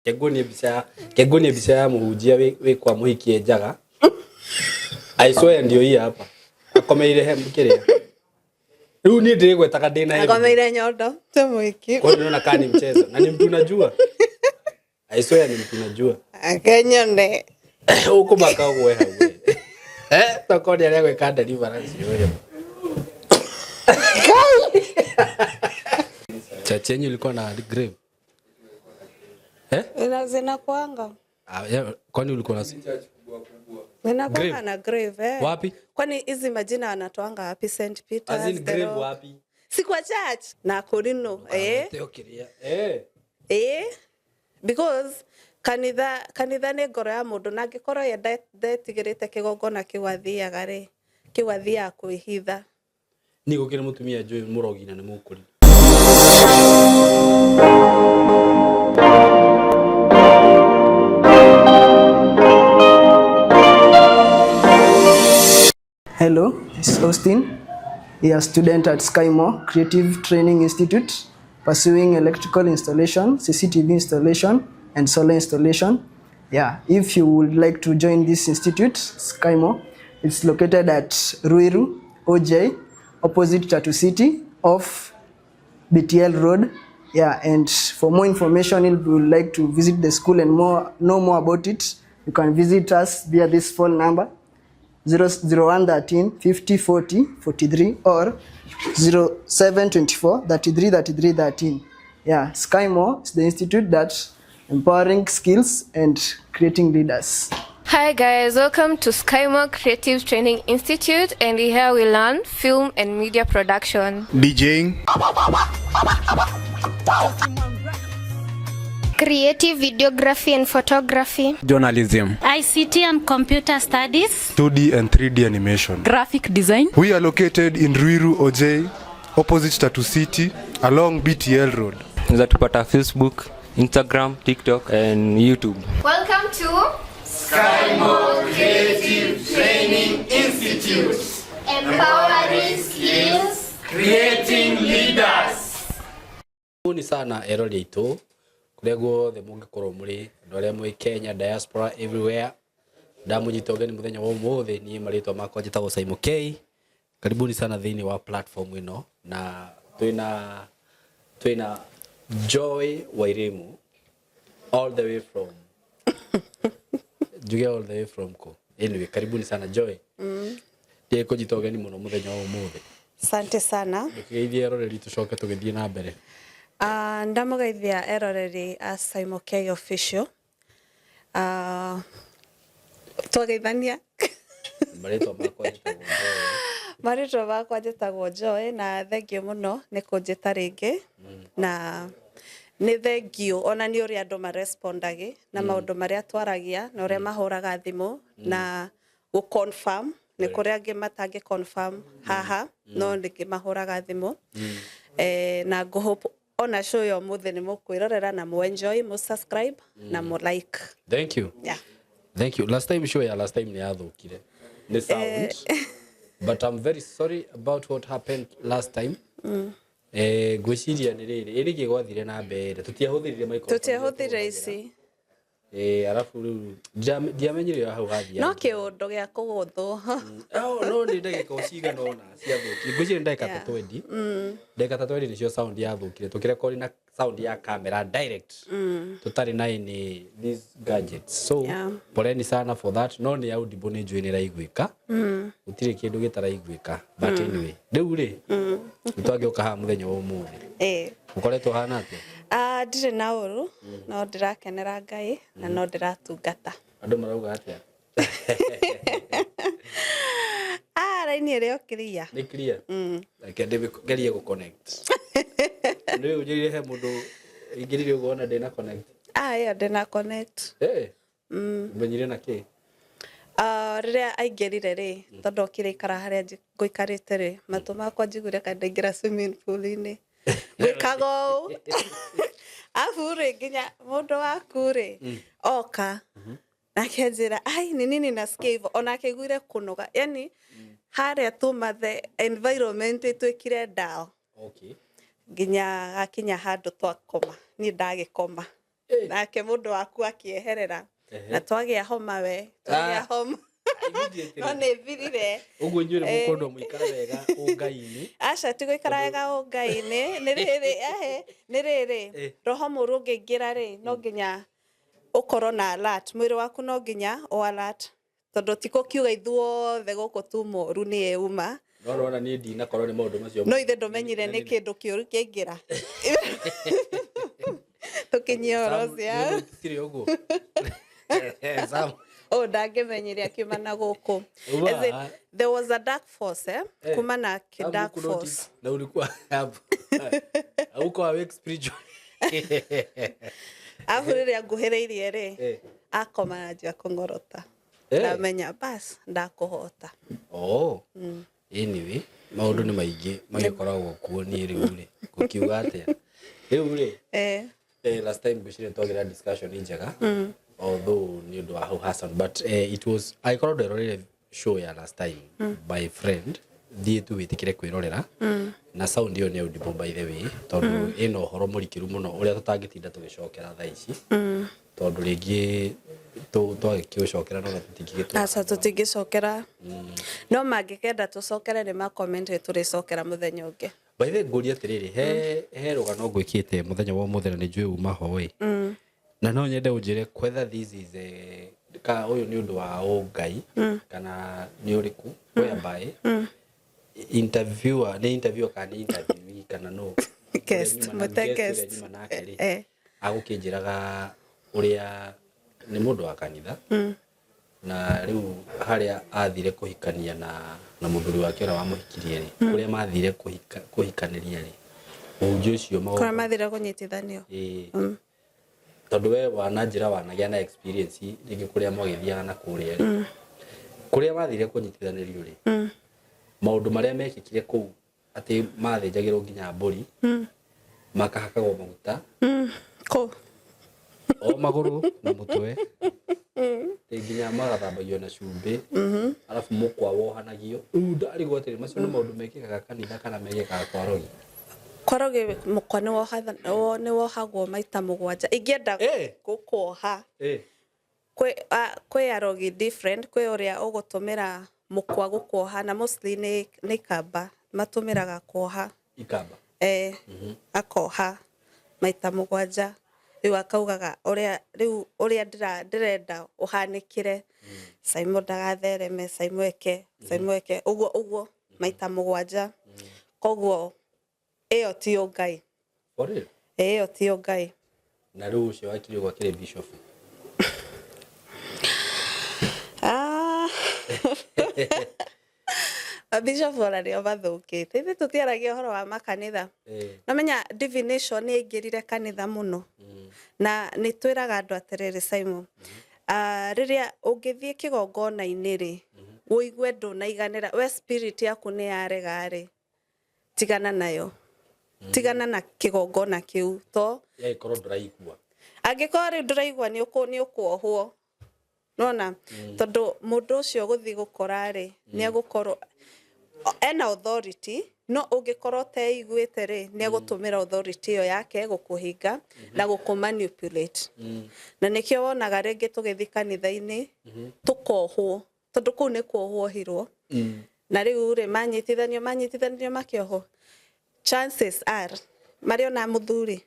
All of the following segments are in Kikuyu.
Kenguonie mbica ya kenguonie mbica ya mũhunjia wĩ kwa mũhiki enjaga. I swear ndio hii hapa. Akomeire he kĩrĩa. Rĩu niĩ ndĩrĩgwetaga ndĩ na evidence. Akomeire nyondo ti mũhiki. Kwa hiyo unaona kaa ni mchezo na ni mtu unajua. I swear ni mtu unajua. Akenyone. Ũkũmaka ũgwe hau we. Eh, tokorwo nĩ arĩa gwĩka deliverance ũyũ. Church yenyu ilikuwa na grave? Eh? Ina zinakuanga. Ah, yeah, kwani ulikuwa na Zinakuanga Grave? na grave eh. Wapi? Kwani hizi majina anatoanga wapi? St Peter's. As in The grave Rock. wapi? Si kwa church na Korino eh. Teo kiria. Eh. Eh. Because kanitha kanitha nĩ ngoro ya mũndũ na angĩkorwo ye ndetigĩrĩte kĩgongona kĩu athiaga rĩ kĩu athiaga kwĩhitha. Niĩ gũkĩrĩ mũtumia njũĩ mũrogi na nĩ mũkũri. Hello, this is Austin. He a student at Skymore Creative Training Institute, pursuing electrical installation, CCTV installation, and solar installation. Yeah, if you would like to join this institute, Skymore, it's located at Ruiru, OJ, opposite Tatu City, off BTL Road. Yeah, and for more information, if you would like to visit the school and more know more about it, you can visit us via this phone number 00113 50 40 43 or 0724 33 33 13. Yeah, Skymore is the institute that's empowering skills and creating leaders. Hi guys, welcome to Skymore Creative Training Institute, and here we learn film and media production. DJing, Creative videography and photography. Journalism. ICT and computer studies. 2D and 3D animation. Graphic design. We are located in Ruiru OJ, opposite Tatu City, along BTL Road. Unaweza tupata Facebook, Instagram, TikTok and YouTube. Welcome to Skymore Creative Training Institute. Empowering skills. Karibuni sana erori aitũ kũrĩa guothe mũngĩkorwo mũrĩ andũ arĩa mwĩ Kenya diaspora everywhere ndamũnyita ũgeni mũthenya wa ũmũthĩ. Niĩ marĩtwa makwa njĩtagwo Simon K. Karibuni sana thĩinĩ wa platform ĩno na twĩna Joy Wairimu all the way from njuge all the way from ko. Anyway, karibuni sana Joy. Ndiĩ kũnyita ũgeni mũno mũthenya wa ũmũthĩ. Asante sana. Ndũkĩgeithie eroreri tũcoke tũgĩthiĩ na mbere. Ndamũgeithia eroreri a Simon K Official. Twageithania. Marĩtwa makwa njĩtagwo Joy. Marĩtwa makwa njĩtagwo Joy na thengiũ mũno nĩ kũnjĩta rĩngĩ na nĩ thengiũ ona nĩ ũrĩa andũ marespondagi na maũndũ marĩa twaragia na ũrĩa mahũraga thimũ na gũ confirm nĩ kũrĩ angĩ matangĩ confirm haha no ningĩ mahũraga thimũ eh, na ngũhope ona show ya ũmũthĩ nĩ mũkwĩrorera na mũ enjoy mũ subscribe na mũ like. Thank you. Yeah. Thank you. Last time show ya last time nĩ yathũkire. Nĩ sound. But I'm very sorry about what happened last time. Eh, ngwĩciria nĩ rĩrĩ, ĩ nĩkĩ gwathire na mbere? Tũtiahũthĩrire microphone. Tũtiahũthĩrire ici. Eh, arabu rĩu ndiamenyire hau hathiaga. No kĩũndũ gĩa kũgũthwo. Oh, no nĩ ndagĩka o cigana ũna ciathũkire. Ngwĩciria nĩ ndagĩka ta 20. Ndagĩka ta 20 nĩcio sound yathũkire. Tũkĩrekodi na sound ya camera direct. Tũtarĩ na any these gadgets. So, poleni sana for that. No nĩ audible nĩ njũĩ nĩ ĩraiguĩka. Gũtirĩ kĩndũ gĩtaraiguĩka. But anyway, rĩu rĩ, nĩ twagĩũka haha mũthenya wa ũmũthĩ. Eh. Ũkoretwo ũhana atĩa? Ah, ndirĩ na ũru no ndĩrakenera Ngai na no ndĩratungata. Andũ marauga atĩa? Ah, raini ĩrĩa clear. Nĩ clear? Reke ngerie gũ connect. Nĩ ũnjĩrire he mũndũ ingĩrire ũguo ona ndĩna connect. Ah, ĩyo ndĩna connect. Eh. Ũmenyire na kĩ? Ah, rĩrĩa aingĩrire rĩ tondũ okire ikara harĩa ngũikarĩte rĩ matũ makwa njiguire ka ndaingĩra swimming pool-inĩ gwĩkaga ũũ abu rĩ nginya mũndũ waku rĩ oka nake anjĩra ai ni nini nasikia hivyo ona akĩiguire kũnoga yani harĩa tuma the environment ĩtuĩkire dull. Okay. Nginya gakinya handũ twakoma niĩ ndagĩkoma. Nake mũndũ waku akĩeherera na twagĩa homa we, twagĩa homa no nĩ thirire. Ũguo inyuĩ nĩ mũkwendwo mũikare wega ũngai-inĩ. Aca, ti gũikara wega ũngai-inĩ, nĩ rĩrĩ, ehe, nĩ rĩrĩ, roho mũru ũngĩingĩra rĩ, no nginya ũkorwo na alert, mwĩrĩ waku no nginya ũ alert, tondũ ti gũkiuga ithuothe gũkũ tuma ũru nĩ uma. No nĩwona niĩ ndinakorwo nĩ maũndũ macio. No ithe ndũmenyire nĩ kĩndũ kĩũru kĩaingĩra tũkinyie ũhoro ũcio. Tirĩ ũguo. Sam. Oh, ndangĩmenyire akiuma na gũkũ. Wa. As in, there was a dark force, eh? Kuma na Sam, dark huku notice, force. Na ulikuwa hapo. Hauko awake spiritually. Arabu rĩrĩa nguhĩrĩirie rĩ, akoma na njia kũng'orota. Ndamenya bas ndakũhota. Oh. Anyway, maũndũ nĩ maingĩ magĩkoragwo kuo. Niĩ rĩu rĩ, ngũkiuga atĩa rĩu rĩ? Last time ngwĩciria twagĩra discussion njega, although nĩ ũndũ wa hau Hassan, but it was, angĩkorwo ndwerorire show ya last time, my friend, thiĩ tu wĩtĩkĩre kwĩrorera na sound ĩyo nĩ audible, by the way, tondũ ĩna ũhoro mũrikĩru mũno ũrĩa tũtangĩtinda tũgĩcokera thaa ici, tondũ rĩngĩ twagĩkĩũcokera no tũtingĩgĩtwara. Aca, tũtingĩcokera, no mangĩkenda tũcokere nĩ makomenti, tũrĩcokera mũthenya ũngĩ. By the way, ngũria atĩrĩrĩ, he rũgano ngwĩkĩte mũthenya wa ũmũthĩ na nĩ njũĩ uma ho ĩ, na no nyende ũnjĩre whether this is a, ka ũyũ nĩ ũndũ wa ũngai kana nĩ ũrĩkũ, whereby interviewer, nĩ interviewer kana nĩ interviewee kana no Guest, ũrĩa nyuma na mũte guest ũrĩa guest. nyuma nake rĩ, agũkĩnjĩraga ũrĩa nĩ mũndũ wa kanitha, na rĩu harĩa athire kũhikania na mũthuri wake ũrĩa wamũhikirie rĩ, kũrĩa mathire kũhikanĩria rĩ, mũhunjia ũcio Kũrĩa mathire kũnyitithanio. Ĩĩ. Tondũ we wana njĩra wanagĩa na experience rĩngĩ kũrĩa mwagĩthiaga na kũrĩa rĩ, kũrĩa mathire kũnyitithanĩrio rĩ, maũndũ marĩa mekĩkire kũu, atĩ mathĩnjagĩrwo nginya mbũri, makahakagwo maguta Kũ? O magũrũ na mũtwe, atĩ nginya magathambagio na cumbĩ, arabu mũkwa wohanagio. Rĩu ndarigwo atĩrĩ, macio nĩ maũndũ mekĩkaga kanitha kana mekĩkaga kwa rogi? Kwarogi mũkwa nĩ wohagwo maita 7. Ingĩenda gũkuoha, kwĩ arogi different, kwĩ ũrĩa ũgũtũmĩra mũkwa gũkuoha, na mostly nĩ ikamba matũmĩraga kuoha. Ikamba? Eh, akoha maita 7. Rĩu akaugaga ũrĩa rĩu ũrĩa ndĩrenda ũhanĩkĩre, Saimo ndagathereme, Saimo eke, Saimo eke ũguo ũguo maita 7. Koguo ĩyo ti ũngai. For real? Ĩyo ti ũngai. Na rĩu ũcio wakiri ũguo akĩrĩ bishop? Ah. Mabishop ona nĩo mathũkĩte. Ithuĩ tũtiaragia ũhoro wa makanitha. Namenya divination nĩ ĩingĩrire kanitha mũno, na nĩ twĩraga andũ atĩrĩrĩ, Simon, rĩrĩa ũngĩthiĩ kĩgongona-inĩ rĩ, ũigue ndũnaiganĩra, we spirit yaku nĩ yarega rĩ, tigana nayo, tigana na kĩgongona kĩu to Yagĩkorwo ndũraigua. Angĩkorwo rĩu ndũraigua, nĩ ũkuohwo nona, tondũ mũndũ ũcio gũthiĩ gũkora rĩ, nĩ egũkorwo ena authority, no ũngĩkorwo ũteiguĩte rĩ, nĩ egũtũmĩra authority ĩyo yake gũkũhinga na gũkũ manipulate. Na nĩkĩo wonaga rĩngĩ tũgĩthiĩ kanitha-inĩ tũkohwo, tondũ kũu nĩ kuohwo ohirwo. Na rĩu rĩ, manyitithanio makĩohwo, chances are marĩ ona mũthuri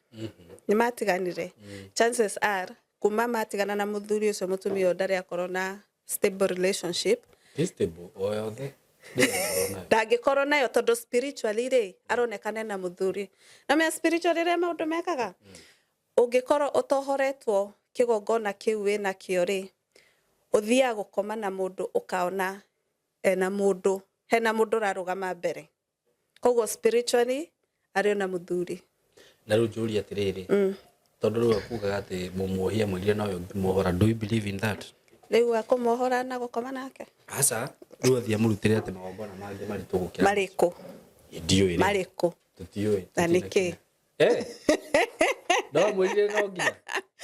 nĩ matiganire. Chances are kuma matigana na mũthuri ũcio, mũtumia ũyũ ndarĩ akorwo na stable relationship. Ti stable o yothe ndĩrakorwo nayo. Ndangĩkorwo nayo, tondũ spiritually rĩ, aronekana na mũthuri na mea spiritually rĩrĩa maũndũ mekaga, ũngĩkorwo ũtohoretwo kĩgongona kĩu wĩna kĩo rĩ, ũthiaga gũkoma na mũndũ, ũkaona ena mũndũ, hena mũndũ ũrarũgama mbere, koguo spiritually arĩ ona mũthuri. Na rĩu njũrie atĩrĩrĩ, tondũ rĩu akugaga atĩ mũmuohia mwĩrire nowe ũngĩmuohora, do you believe in that? Rĩu akũmuohora na gũkoma nake? Aca, rĩu athiĩ amũrutĩre atĩ magongona mangĩ maritũ gũkĩra. Marĩkũ? Ndiũĩ rĩu. Marĩkũ? Tũtiũĩ. Na nĩkĩ? Eh, no mwĩrire no nginya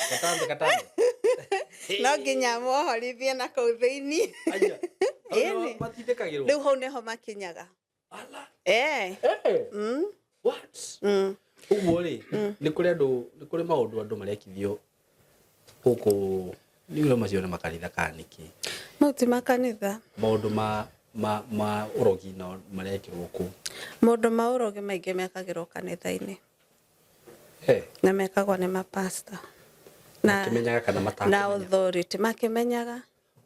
katambe katambe. No nginya muohorithie na kũu thĩinĩ. Aya. Ĩni. Matindĩkagĩrwo. Rĩu hau nĩho makinyaga. Eh. Eh. What? Ũguo rĩ, nĩ kũrĩ andũ, nĩ kũrĩ maũndũ andũ marekithio. Gũkũ nĩ macio nĩ makanitha kana nĩkĩ? Mau ti makanitha. Maũndũ ma ũrogi no marekĩrwo kũu. Maũndũ ma ũrogi maingĩ mekagĩrwo kanitha-inĩ. Hey. Na mekagwo nĩ mapasta. Na makĩmenyaga kana na matakũmenya? Authority makĩmenyaga.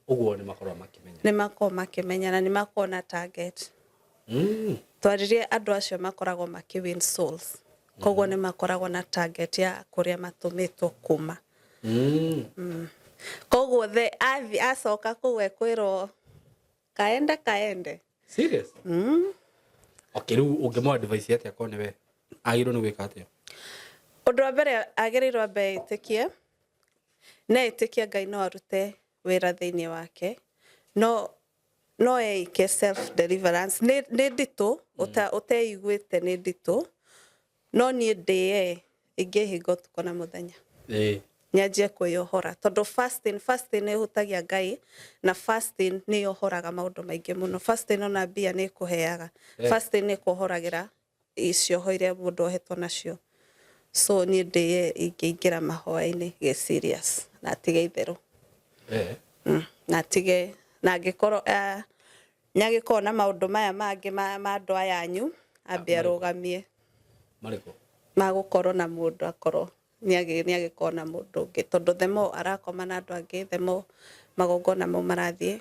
Ũguo nĩ makoragwo makĩmenya. Nĩ makoragwo makĩmenya na nĩ makoragwo na target. Twaririe andũ acio makoragwo makĩ win souls. Koguo nĩ makoragwo na target ya kũrĩa matũmĩtwo kuma. Koguo the athi acoka kũu ekwĩrwo kaende kaende. Serious? Okay, rĩu ũngĩmũ advice atĩa korwo nĩwe? Agĩrĩirwo nĩ gwĩka atĩa? Ũndũ wa mbere agĩrĩirwo ambe etĩkie. Na etĩkie Ngai no arute wĩra thĩinĩ wake. No eike self deliverance. Nĩ nditũ, ũteiguĩte nĩ nditũ. No niĩ ndĩe ingĩhinga ũtukũ na mũthenya. Nyanjie kwĩyohora tondũ fasting nĩ ĩhutagia Ngai na fasting nĩ yohoraga maũndũ maingĩ mũno. Fasting ona mbia nĩ ĩkũheaga. Fasting nĩ ĩkuohoragĩra cioho iria mũndũ ohetwo nacio. So niĩ ndĩe ingĩingĩra mahoya-inĩ gĩ serious na atige itherũ. Na atige na angĩkorwo nĩagĩkorwo na maũndũ maya mangĩ ma andũ aya anyu ambe arũgamie. Marĩkũ? Ma gũkorwo na mũndũ akorwo nĩagĩkorwo na mũndũ ũngĩ tondũ the more arakoma na andũ angĩ the more magongona mau marathiĩ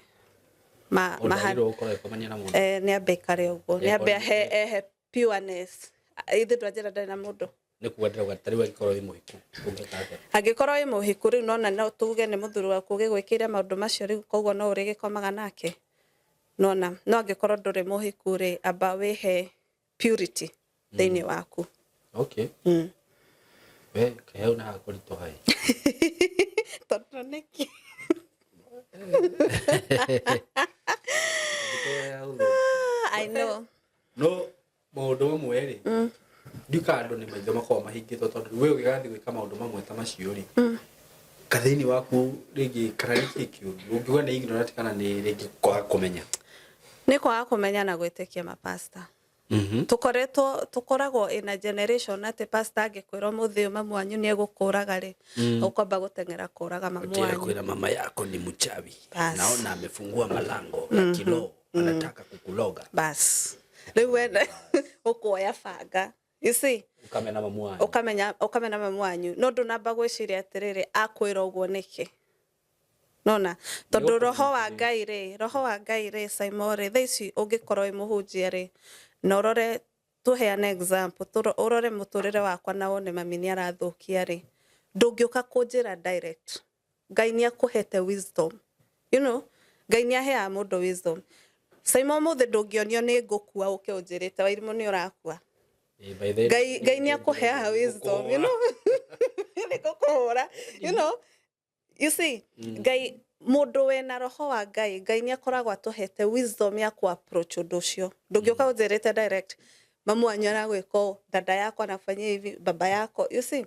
Mũndũ agĩrĩirwo gũkorwo agĩkomania na mũndũ. Nĩambe aikare ũguo, nĩambe ehe pureness. Ithuĩ ndwanjĩra ndarĩ na mũndũ. Nĩ kuga ndĩrauga ta rĩu angĩkorwo wĩ mũhiku ũngĩka atĩa? Angĩkorwo wĩ mũhiku rĩu nona no tuge nĩ mũthuri waku ũgĩgwĩkĩire maũndũ macio rĩu koguo no ũrĩgĩkomaga nake. Nona no angĩkorwo ndũrĩ mũhiku rĩ amba wĩhe purity thĩinĩ waku. Okay. We hau nĩ hakũritũha ĩ. Tondũ nĩkĩ? I know. No maũndũ mamwe rĩ ndiũĩ kana andũ nĩ maitho makoragwo mahingĩtwo tondũ we ũgĩgathiĩ gwĩka maũndũ mamwe ta macio rĩ kathĩinĩ waku rĩngĩ kana nĩkĩ kĩũru ũngiuga nĩ ignorant kana nĩ rĩngĩ kwaga kũmenya? Nĩ kwaga kũmenya na gwĩtĩkia mapasta. Tukoretwo tukoragwo in a generation atĩ pastor angĩkwĩra ũmũthĩ ũyũ mamu wanyu nĩ egũkũraga rĩ ũkwamba gũteng'era kũraga mamu wanyu. Kwĩra mama yako ni mchawi. Bas. Naona amefungua malango ya kiroho anataka kukuloga. Bas. Rĩu we ũkuoya banga. You see? Ukamena mamu wanyu. Ukamena mamu wanyu. No ndũnamba gwĩciria atĩrĩrĩ akwĩra ũguo nĩkĩ? Nona tondũ roho wa Ngai rĩ, roho wa Ngai rĩ Simon rĩ, thaa ici ũngĩkorwo wĩ mũhunjia rĩ, na ũrore tũheane example, ũrore mũtũrĩre wakwa na wone mami nĩ arathũkia rĩ, ndũngĩũka kũnjĩra direct. Ngai nĩ akũhete wisdom. You know, Ngai nĩ aheaga mũndũ wisdom. Simon ũmũthĩ ndũngĩonio nĩ ngũkua ũke ũnjĩrĩte Wairimũ nĩ ũrakua. Ngai nĩ akũheaga wisdom, you know. Nĩ ngũkũhũra, you know. You see, Ngai mũndũ wĩna roho wa Ngai, Ngai nĩ akoragwo atũhete wisdom ya ku approach ũndũ ũcio. Ndũngĩũka ũnjĩrĩte direct, mamu wanyu aragwĩka ũũ, dada yako anafanyia hivi, baba yako. You see,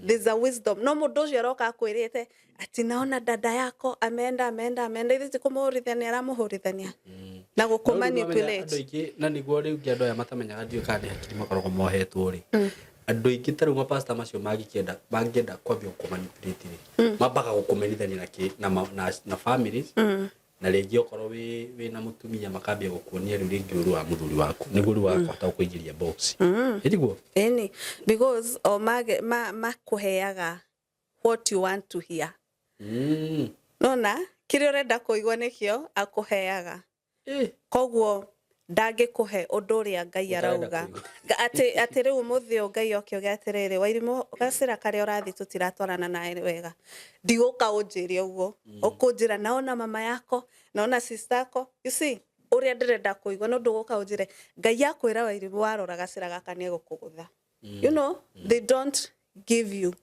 there's a wisdom. No mũndũ ũcio aroka akwĩrĩte ati naona dada yako ameenda ameenda ameenda, ithe ti kũmũhũrithania aramũhũrithania na gũkũ manipulate. Andũ aingĩ na nĩguo rĩu andũ aya matamenyaga ndiũĩ kana nĩ hakiri makoragwo mohetwo rĩ andũ aingĩ ta rĩu mapasta macio mangĩenda kwambia gũkũmanipulate rĩ mambaga gũkũmenithania na families na rĩngĩ okorwo wĩ na mũtumia makambia gũkuonia rĩu rĩngĩ ũru wa mũthuri waku nĩguo rĩu wakũhota gũkũingĩria box. Ĩtiguo? Ĩni, because o makũheaga what you want to hear. Nona kĩrĩa ũrenda kũigua nĩkĩo akũheaga. Koguo ndangĩkũhe ũndũ ũrĩa Ngai arauga. Atĩ rĩu ũmũthĩ ũyũ Ngai oke uge atĩrĩrĩ Wairimũ gacĩra karĩa ũrathiĩ tũtiratwarana nawe wega. Ndigũka ũnjĩre ũguo. Ũkũnjĩra naona mama yako, naona sister yako. You see, ũrĩa ndĩrenda kũigua no ndũgũka ũnjĩre Ngai akwĩra Wairimũ warora gacĩra gaka nĩegũkũgũtha. You know, they don't give you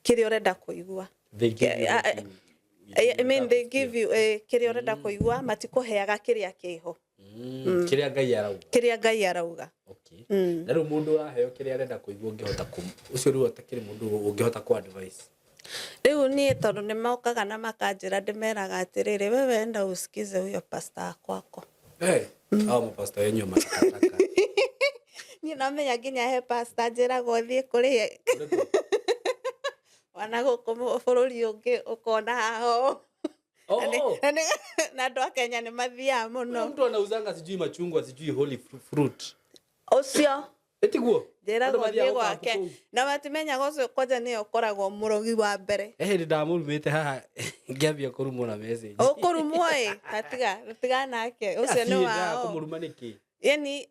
kĩrĩa ũrenda kũigua. They give you what you I mean, they give you kĩrĩa ũrenda kũigua, matikũheaga kĩrĩa kĩho. Kĩrĩa Ngai arauga. Kĩrĩa Ngai arauga. Okay. Na rĩu mũndũ ũraheo kĩrĩa arenda kũigua ũngĩhota ũcio rĩu atakĩrĩ mũndũ ũngĩhota kũ advice. Rĩu niĩ tondũ nĩ mokaga na makanjĩra ndĩmeraga atĩrĩrĩ wewe enda usikize huyo pastor kwako. Hey, hao mapasta wenyu matakataka. Niĩ nomenya nginya he pastor njĩragwo thiĩ kũrĩ ye. Na gũkũ bũrũri ũngĩ ũkona haha ũũ. Oh, Na oh. na andũ a Kenya nĩ mathiaga Kuna mũno. mtu anauzanga sijui machungwa, sijui holy fruit. Ũcio Etiguo? njĩragwo thiĩ gwake na matimenyaga ũcio kwanja nĩwe ũkoragwo mũrogi wa mbere. Eh, nĩ ndamũrumĩte haha ngĩambia kũrumwo na message. Ũkũrumwo ĩ tatiga tiga nake ũcio nĩ wao. Kũmũruma nĩkĩ? Yani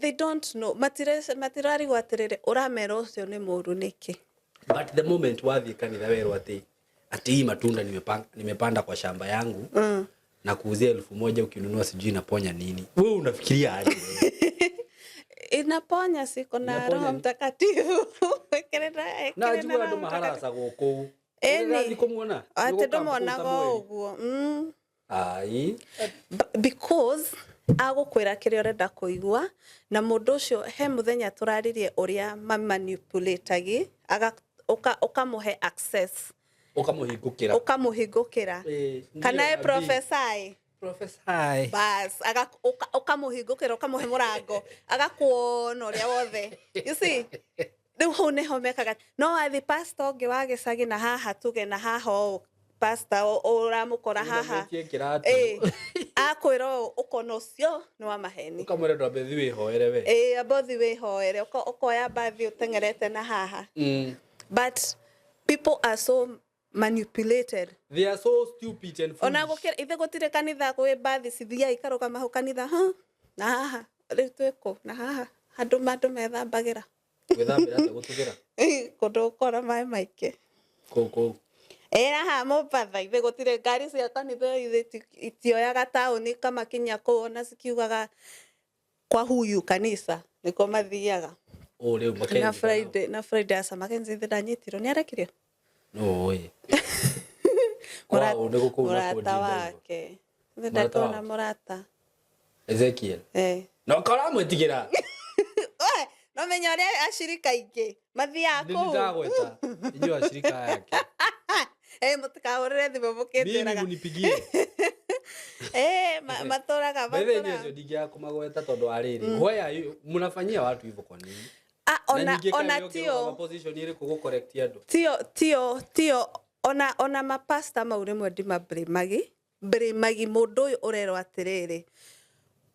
they don't know, matirarigwo atĩrĩrĩ, ũramera ũcio nĩ mũru nĩkĩ? But the moment wathiĩ kanitha werwo atĩ hii matunda nimepanda kwa shamba yangu na kuuzia 1000 ukinunua sijui inaponya nini. Wewe unafikiria aje wewe? Inaponya siko na Inaponya Roho ni- Mtakatifu. Ĩkĩrĩ Na na njigua Roho andũ Mtakatifu. maharacagwo kũu. Ĩni. Ũrathiĩ kũmuona? Atĩ Nĩgũka ndũmonaga kũu ũguo. Ai. Because agũkwĩra kĩrĩa ũrenda kũigua, na mũndũ ũcio he mũthenya tũraririe ũrĩa mamanipulatagi, ũkamũhe access, Ũkamũhingũkĩra. Ũkamũhingũkĩra. Ĩĩ, Kana ndiyo ĩ nabii. prophesy. Prophesy. Bas, ũkamũhingũkĩra, ũkamũhe mũrango, agakuona ũrĩa wothe. You see, rĩu hau nĩho mekaga. No wathi pastor ũngĩ wa gĩcagi na haha tuge na haha ũũ pastor ũramũkora haha. Ũinamĩtie kĩratũ. Ĩ, akwĩra ũũ ũkona ũcio nĩ wa maheni. Ũkamwĩra ndwambe thiĩ wĩhoere we. Ĩ, amba ũthiĩ wĩhoere, ũkoya mbathi ũteng'erete na haha. But people are so manipulated. They are so stupid and foolish. Ona gũkĩra ithe gũtirĩ kanitha gwĩ mbathi cithiaga ikarũgama hau kanitha, ha na haha rĩu twĩkũ na haha handũ andũ methambagĩra. Gwĩthambĩra atĩa gũtũgĩra? Ĩ, kũndũ gũkora maĩ maingĩ. Kũu kũu. Ĩ, haha Mombatha ithe gũtirĩ ngari cia kanitha, ithe itioyaga taũni kamakinya kũu, ona cikiugaga kwa huyu kanisa nĩkuo mathiaga. Ũ rĩu Mackenzie. Na Friday, na Friday aca Mackenzie ithe ndanyitirwo nĩ arekirio. No ĩ. Kwao nĩ gũkũu na Mũrata kũu ndinda. wake ithe Mũrata ndakona wake? mũrata. Ezekiel. Eh. Na ũkora mwĩtigĩra. We, no menya ũrĩa acirika aingĩ mathiaga Nĩ kũu. ndagweta. Inyuĩ acirika yake. Eh, mũtikahũrĩre thimũ Mimi mũkĩtwĩraga. munipigie. Eh, matũraga By the way, matũraga. inyuĩ acio ndingĩaga kũmagweta tondũ wa rĩrĩ. Why are you mnafanyia watu hivyo kwa nini? Ah, Na ona ningĩ ona kaĩ tio ũngĩrũgama position ĩrĩkũ gũcorrect andũ? tio ona mapasta mau rĩmwe ndimablamagi blamagi mũndũ ũyũ ũrerwo atĩrĩrĩ,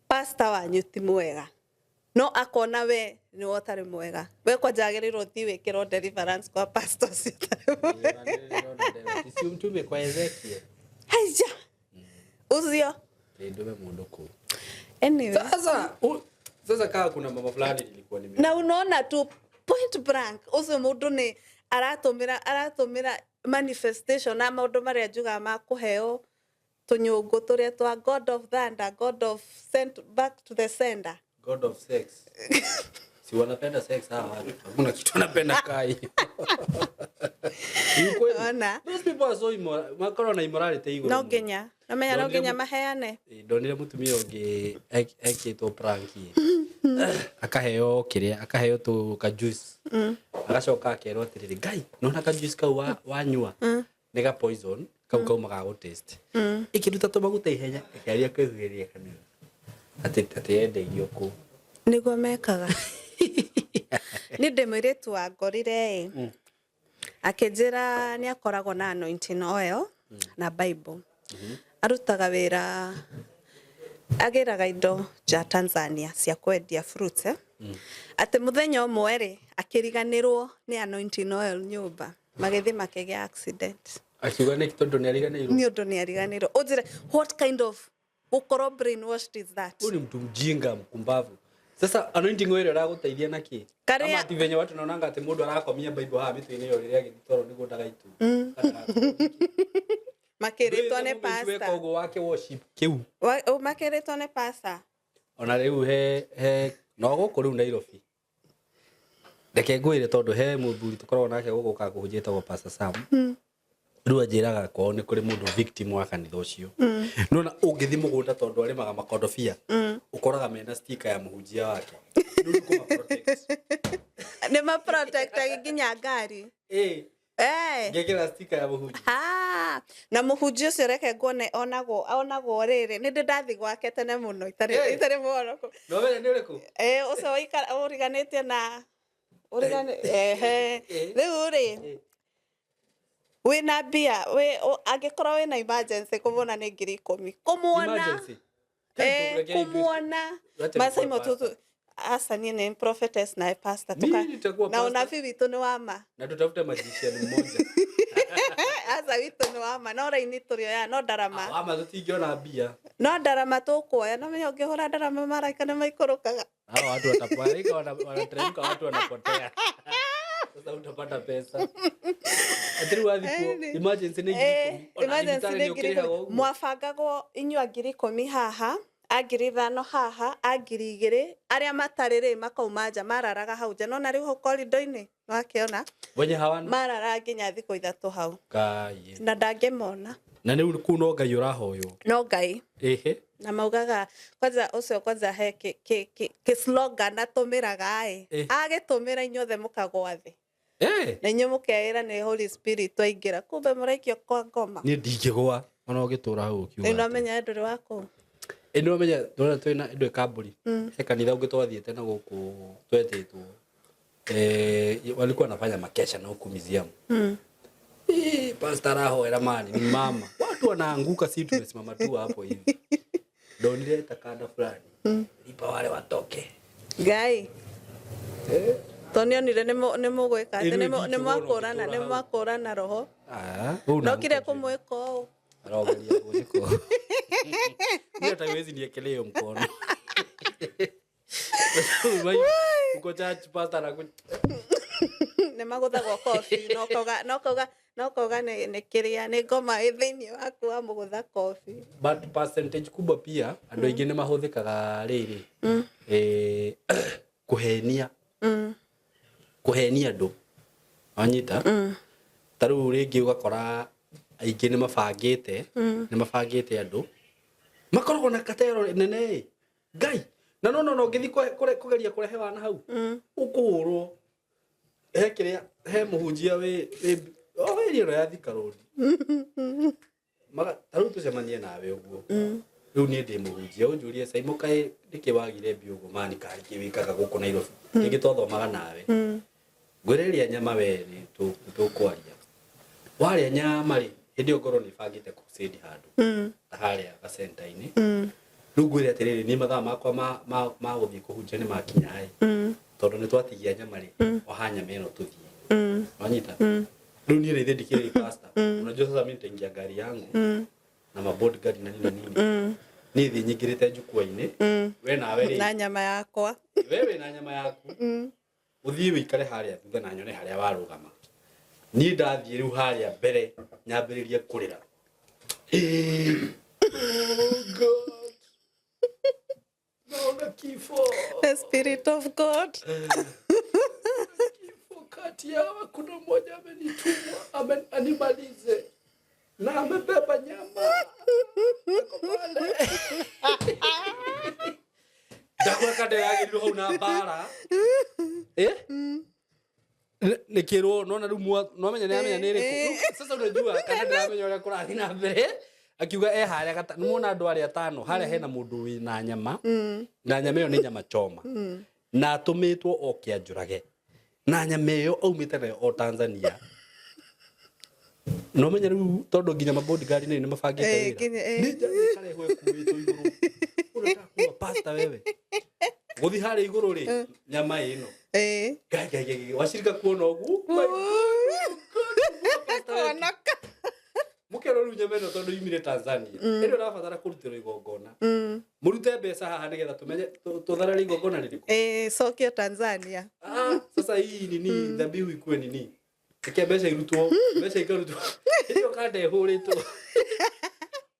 pasta wanyu ti mwega, no akona we nĩwe ũtarĩ mwega, we kwanja agĩrĩirwo ũthiĩ wĩkĩrwo deliverance kwa pasta ũcio ũtarĩ mwega. Si mtume kwa Ezekiel. Haija ũcio. Ndume mũndũ kũu. Anyway. Sasa sasa kaa kuna mama fulani nilikuwa nime Na unaona tu point blank ũcio mũndũ nĩ aratũmĩra manifestation na maũndũ marĩa njugaga ma kũheo tũnyũngũ tũrĩa twa god of thunder, god of send back to the sender. God of sex. Si wanapenda sex hawa watu. Hakuna kitu wanapenda kaa hiyo. Ni ukweli. Ona. Those people are so immoral. Makorwo na immorality igũrũ. No mũno. nginya namenya no Ndonire nginya maheane. Ĩ, ndonire mũtumia ũngĩ ekĩtwo prank akaheo kĩrĩa, akaheo tũ ka juice, agacoka akerwo atĩrĩrĩ, ngai nona ka juice kau wanyua nĩ ga poison, kau kaumaga gũ taste ĩkĩruta tũmaguta ihenya ĩkĩaria kwĩhuhĩria kanua atĩ endeirio kũu. Nĩguo mekaga. Nĩ ndĩ mũirĩtu wangorire ĩ, akĩnjĩra nĩ akoragwo na anointing oil na Bible, arutaga wĩra agĩraga indo nja Tanzania cia kwendia fruits, eh? Atĩ mũthenya ũmwe rĩ, akĩriganĩrwo nĩ anointing oil nyũmba, magĩthiĩ makĩgĩa accident. Akiuga nĩ tondũ nĩ ariganĩirwo. Nĩ ũndũ nĩ ariganĩrwo. Ũnjĩre what kind of gũkorwo brainwashed is that? Huyu ni mtu mjinga mkumbavu. Sasa anointing oil ĩragũteithia na kĩ? Ama ti venye watu naonanga atĩ mũndũ arakomia Bible haha mĩtwe-inĩ ĩyo rĩrĩa agĩthiĩ toro nĩguo ndagaitu. Makĩrĩtwo nĩ Weka pastor. ũguo wake worship kĩu. Makĩrĩtwo nĩ pastor. Ona rĩu he no gũkũ rĩu Nairobi. Reke ngwĩre tondũ he mũthuri tũkoragwo nake gũkũ ũkaga kũhunjia etagwo Pastor Sam. Rĩu anjĩraga kwao nĩ kũrĩ mũndũ victim wa kanitha ũcio. Nona ũngĩthiĩ mũgũnda tondũ arĩmaga makondobia, ũkoraga mena sticker ya mũhunjia wake. Rĩu nĩ kũma protect. Nĩ maprotectagi nginya ngari. Ĩ, Eh. ngekĩra sticker ya mũhunjia. Ah, na mũhunjia ũcio reke nguone onagwo rĩrĩ nĩ ndĩ ndathi gwake tene mũno itarĩ mworoko. No wene nĩ ũrĩkũ? Eh, ũcio ũriganĩtie na ehe. Rĩu rĩ, Wĩna mbia angĩkorwo wĩna emergency kũmwona nĩ 10,000 kũmwona. Emergency. Eh, kũmwona. Wacha Masai nikuwe Motutu pastor. asa niĩ nĩ prophetess na pastor. Mimi nitakuwa Na pastor. unabii witũ nĩ wa ma. Na tutafute magician mmoja. Aca witũ nĩ wa ma, no raini tũrĩoya no ndarama. Ama tutingiona mbia. No ndarama tũkuoya, no menya ũngĩhũra ndarama maraika nĩ maikũrũkaga. Hao watu watapoaika, wanateremka, watu wanapotea. Sasa utapata pesa. Atiri wathi kuo emergency nĩ 10,000. Ona Emergency thibitarĩ nĩ nĩ ngiri ũkĩrĩhaga ikũmi. ũguo. Mwabangagwo inyua 10,000 haha, a 5,000 haha, a 2,000, arĩa matarĩ rĩ makauma nja, mararaga hau nja, nona rĩu hau korido-inĩ nĩwakĩona. Wenye hawana. Mararaga nginya thikũ 3 hau. Ngai. Na ndangĩmona. Na rĩu kũu no Ngai ũrahoywo. No Ngai. Ehe. Na maugaga kwanza ũcio kwanza he kĩ slogan atũmĩraga ĩ. Eh. Agĩtũmĩra inyuothe mũkagwa thĩ. Eh. Na inyuĩ mũkeĩra nĩ Holy Spirit waingĩra, kumbe mũraikio kwa ngoma. Niĩ ndingĩgwa ona ũgĩtũra hau ũkiuga. Rĩu nĩwamenya ndũrĩ wa kũu. Ĩ nĩwamenya ndona twĩna ĩndũ ĩkambũri. He kanitha ũngĩ twathiĩte na gũkũ twetĩtwo. Walikuwa wanafanya makesha na huku museum. Pastor arahoera mani ni mama. Watu wanaanguka, si tumesimama tu hapo hivi. Ndonire takanda fulani. Lipa wale watoke. Ngai. To nĩonire nĩ mũgwĩka atĩ Ĩrĩu nĩ ndingĩgwa ona mwakũrana, ũngĩtũra nĩ hau. mwakũrana roho. Ah, hau Ndokire kũmwĩka ũũ. Arogeria gũthikwo. Niĩ hata huwezi niekelea hiyo mkono. Uko church pastor anaku Nĩ magũthagwo kobi, no kauga no kauga no kauga nĩ kĩrĩa nĩ ngoma ĩ thĩinĩ waku wamũgũtha kobi. But percentage kubwa pia andũ aingĩ nĩ mahũthĩkaga rĩrĩ kũhenia kũhenia andũ wanyita. Ta rĩu rĩngĩ ũgakora aingĩ nĩ mabangĩte nĩ mabangĩte andũ makoragwo na katero nene ĩ Ngai na no no no ũngĩthiĩ kũgeria kũrehe wana hau ũkũhũrwo. He kĩrĩa he mũhunjia wĩ o area ĩno ya Thika Road. Maga ta rĩu tũcemanie nawe ũguo rĩu niĩ ndĩ mũhunjia ũnjũrie Saimo kaĩ nĩkĩ wagire mbia ũguo mani karĩ kĩ wĩkaga gũkũ Nairobi rĩngĩ twathomaga nawe ngwĩre rĩa nyama we nĩ tũkwaria warĩa nyama rĩ hĩndĩ ĩyo ngorwo nĩ bangĩte crusade handũ ta harĩa gacenta-inĩ rĩu ngwĩre atĩrĩrĩ niĩ mathaa makwa ma gũthiĩ kũhunjia nĩ makinya ĩ tondũ nĩ twatigia nyama rĩ oha nyama ĩno tũthiĩ wanyita rĩu niĩ rĩthĩ ndikĩrĩ pastor unajua sasa mimi nitaingia gari yangu na ma bodyguard na nini na nini niĩ thiĩ nyingĩrĩte jukwaa-inĩ we nawe rĩ Na nyama yakwa. we wĩna nyama yaku ũthiĩ wĩikare harĩa thutha na nyone harĩa warũgama niĩ ndathiĩ rĩu harĩa mbere nyambĩrĩrie kũrĩra. Oh God. Naona kifo. The spirit of God. Kifo kati yao kuna mmoja amenitumwa animalize na amebeba nyama. Ako pale. Ndakora kanda yagĩrĩirwo hau na mbara. Eh? Nĩkĩrwo nona rĩu nwamenya nĩ amenya nĩ ĩrĩkũ. Sasa unajua kana ndĩramenya ũrĩa kũrathiĩ na mbere akiuga e harĩa gata nĩmuona andũ arĩa atano harĩa hena mũndũ wĩna nyama na nyama ĩyo nĩ nyama choma na atũmĩtwo oke anjũrage na nyama ĩyo aumĩte nayo o Tanzania. No menya rĩu tondũ nginya ma bodyguard nĩ mabangĩte wĩra. Nĩ nyama ĩkarehwo ĩkuĩtwo igũrũ. Ũrenda kuwa pasta wewe. Gũthiĩ harĩa igũrũ rĩ nyama ĩno. Ngai ngai ngai wacirika kuona ũguo. Mũkero rĩu nyama ĩno tondũ yumire Tanzania. Ĩno ĩrabatara kũrutĩrwo igongona. Mũrute mbeca haha nĩgetha tũmenye tũtharare igongona rĩrĩkũ. Cokio Tanzania. Sasa hii nini dhabihu ikue nini? Reke mbeca irutwo, mbeca ikarutwo. Ĩyo kanda ĩhũrĩtwo.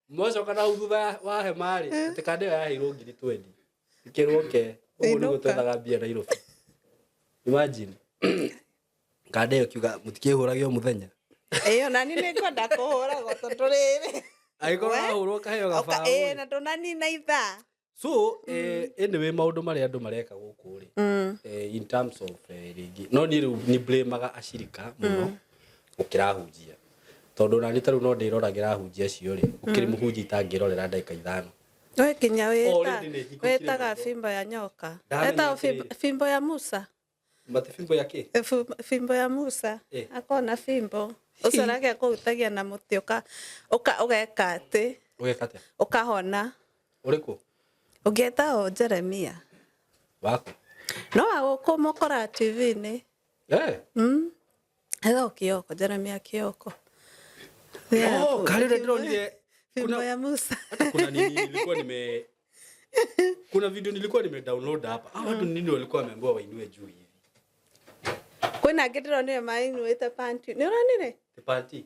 Mwacoka na hau thutha wa hema rĩ, atĩ kanda ĩyo yaheirwo 20,000. Ĩkĩrwo ke, ũguo nĩguo twethaga mbia Nairobi. Imagine. Kanda ĩyo kiuga mũtikĩhũrage o mũthenya. Ĩyo nani nĩngwenda kũhũragwo tondũ rĩrĩ. Angĩkorwo wahũrwo ũkaheo gabaũ. Na ndũnanina ithaa. So, anyway maũndũ marĩa andũ mareka gũkũ rĩ, in terms of rĩngĩ no niĩ rĩu nĩ blame-aga acirika mũno gũkĩra ahunjia tondũ nani ta rĩu no ndĩroragĩra ahunjia acio rĩ gũkĩrĩ mũhunjia itangĩrorera ndagĩka 5. We nginya Already nĩ hingũkire wĩtaga maitho. fimbo ya nyoka. Ndamenya Wĩtaga atĩrĩrĩ. fimbo ya Musa. Mati fimbo ya kĩ? Fimbo ya Musa. Akona fimbo. Ũcio nake akũhutagia na mũtĩ ũgeka atĩ Ũgeka atĩa? Ũkahona. Ũrĩkũ? Ũngĩeta o Jeremia. Waku? No agũkũ mũkoraga TV-inĩ. Eh. Etagwo Kioko, Jeremia Kioko. Oh, kale ũrĩa ndĩronire. Fimbo ya Musa. Hata kuna nini nilikuwa nime kuna video nilikuwa nime download hapa. Hawa watu nini walikuwa wameambiwa wainue juu hivi? Kwĩna angĩ ndĩronire mainuĩte panty. Nĩ ũronire? The party.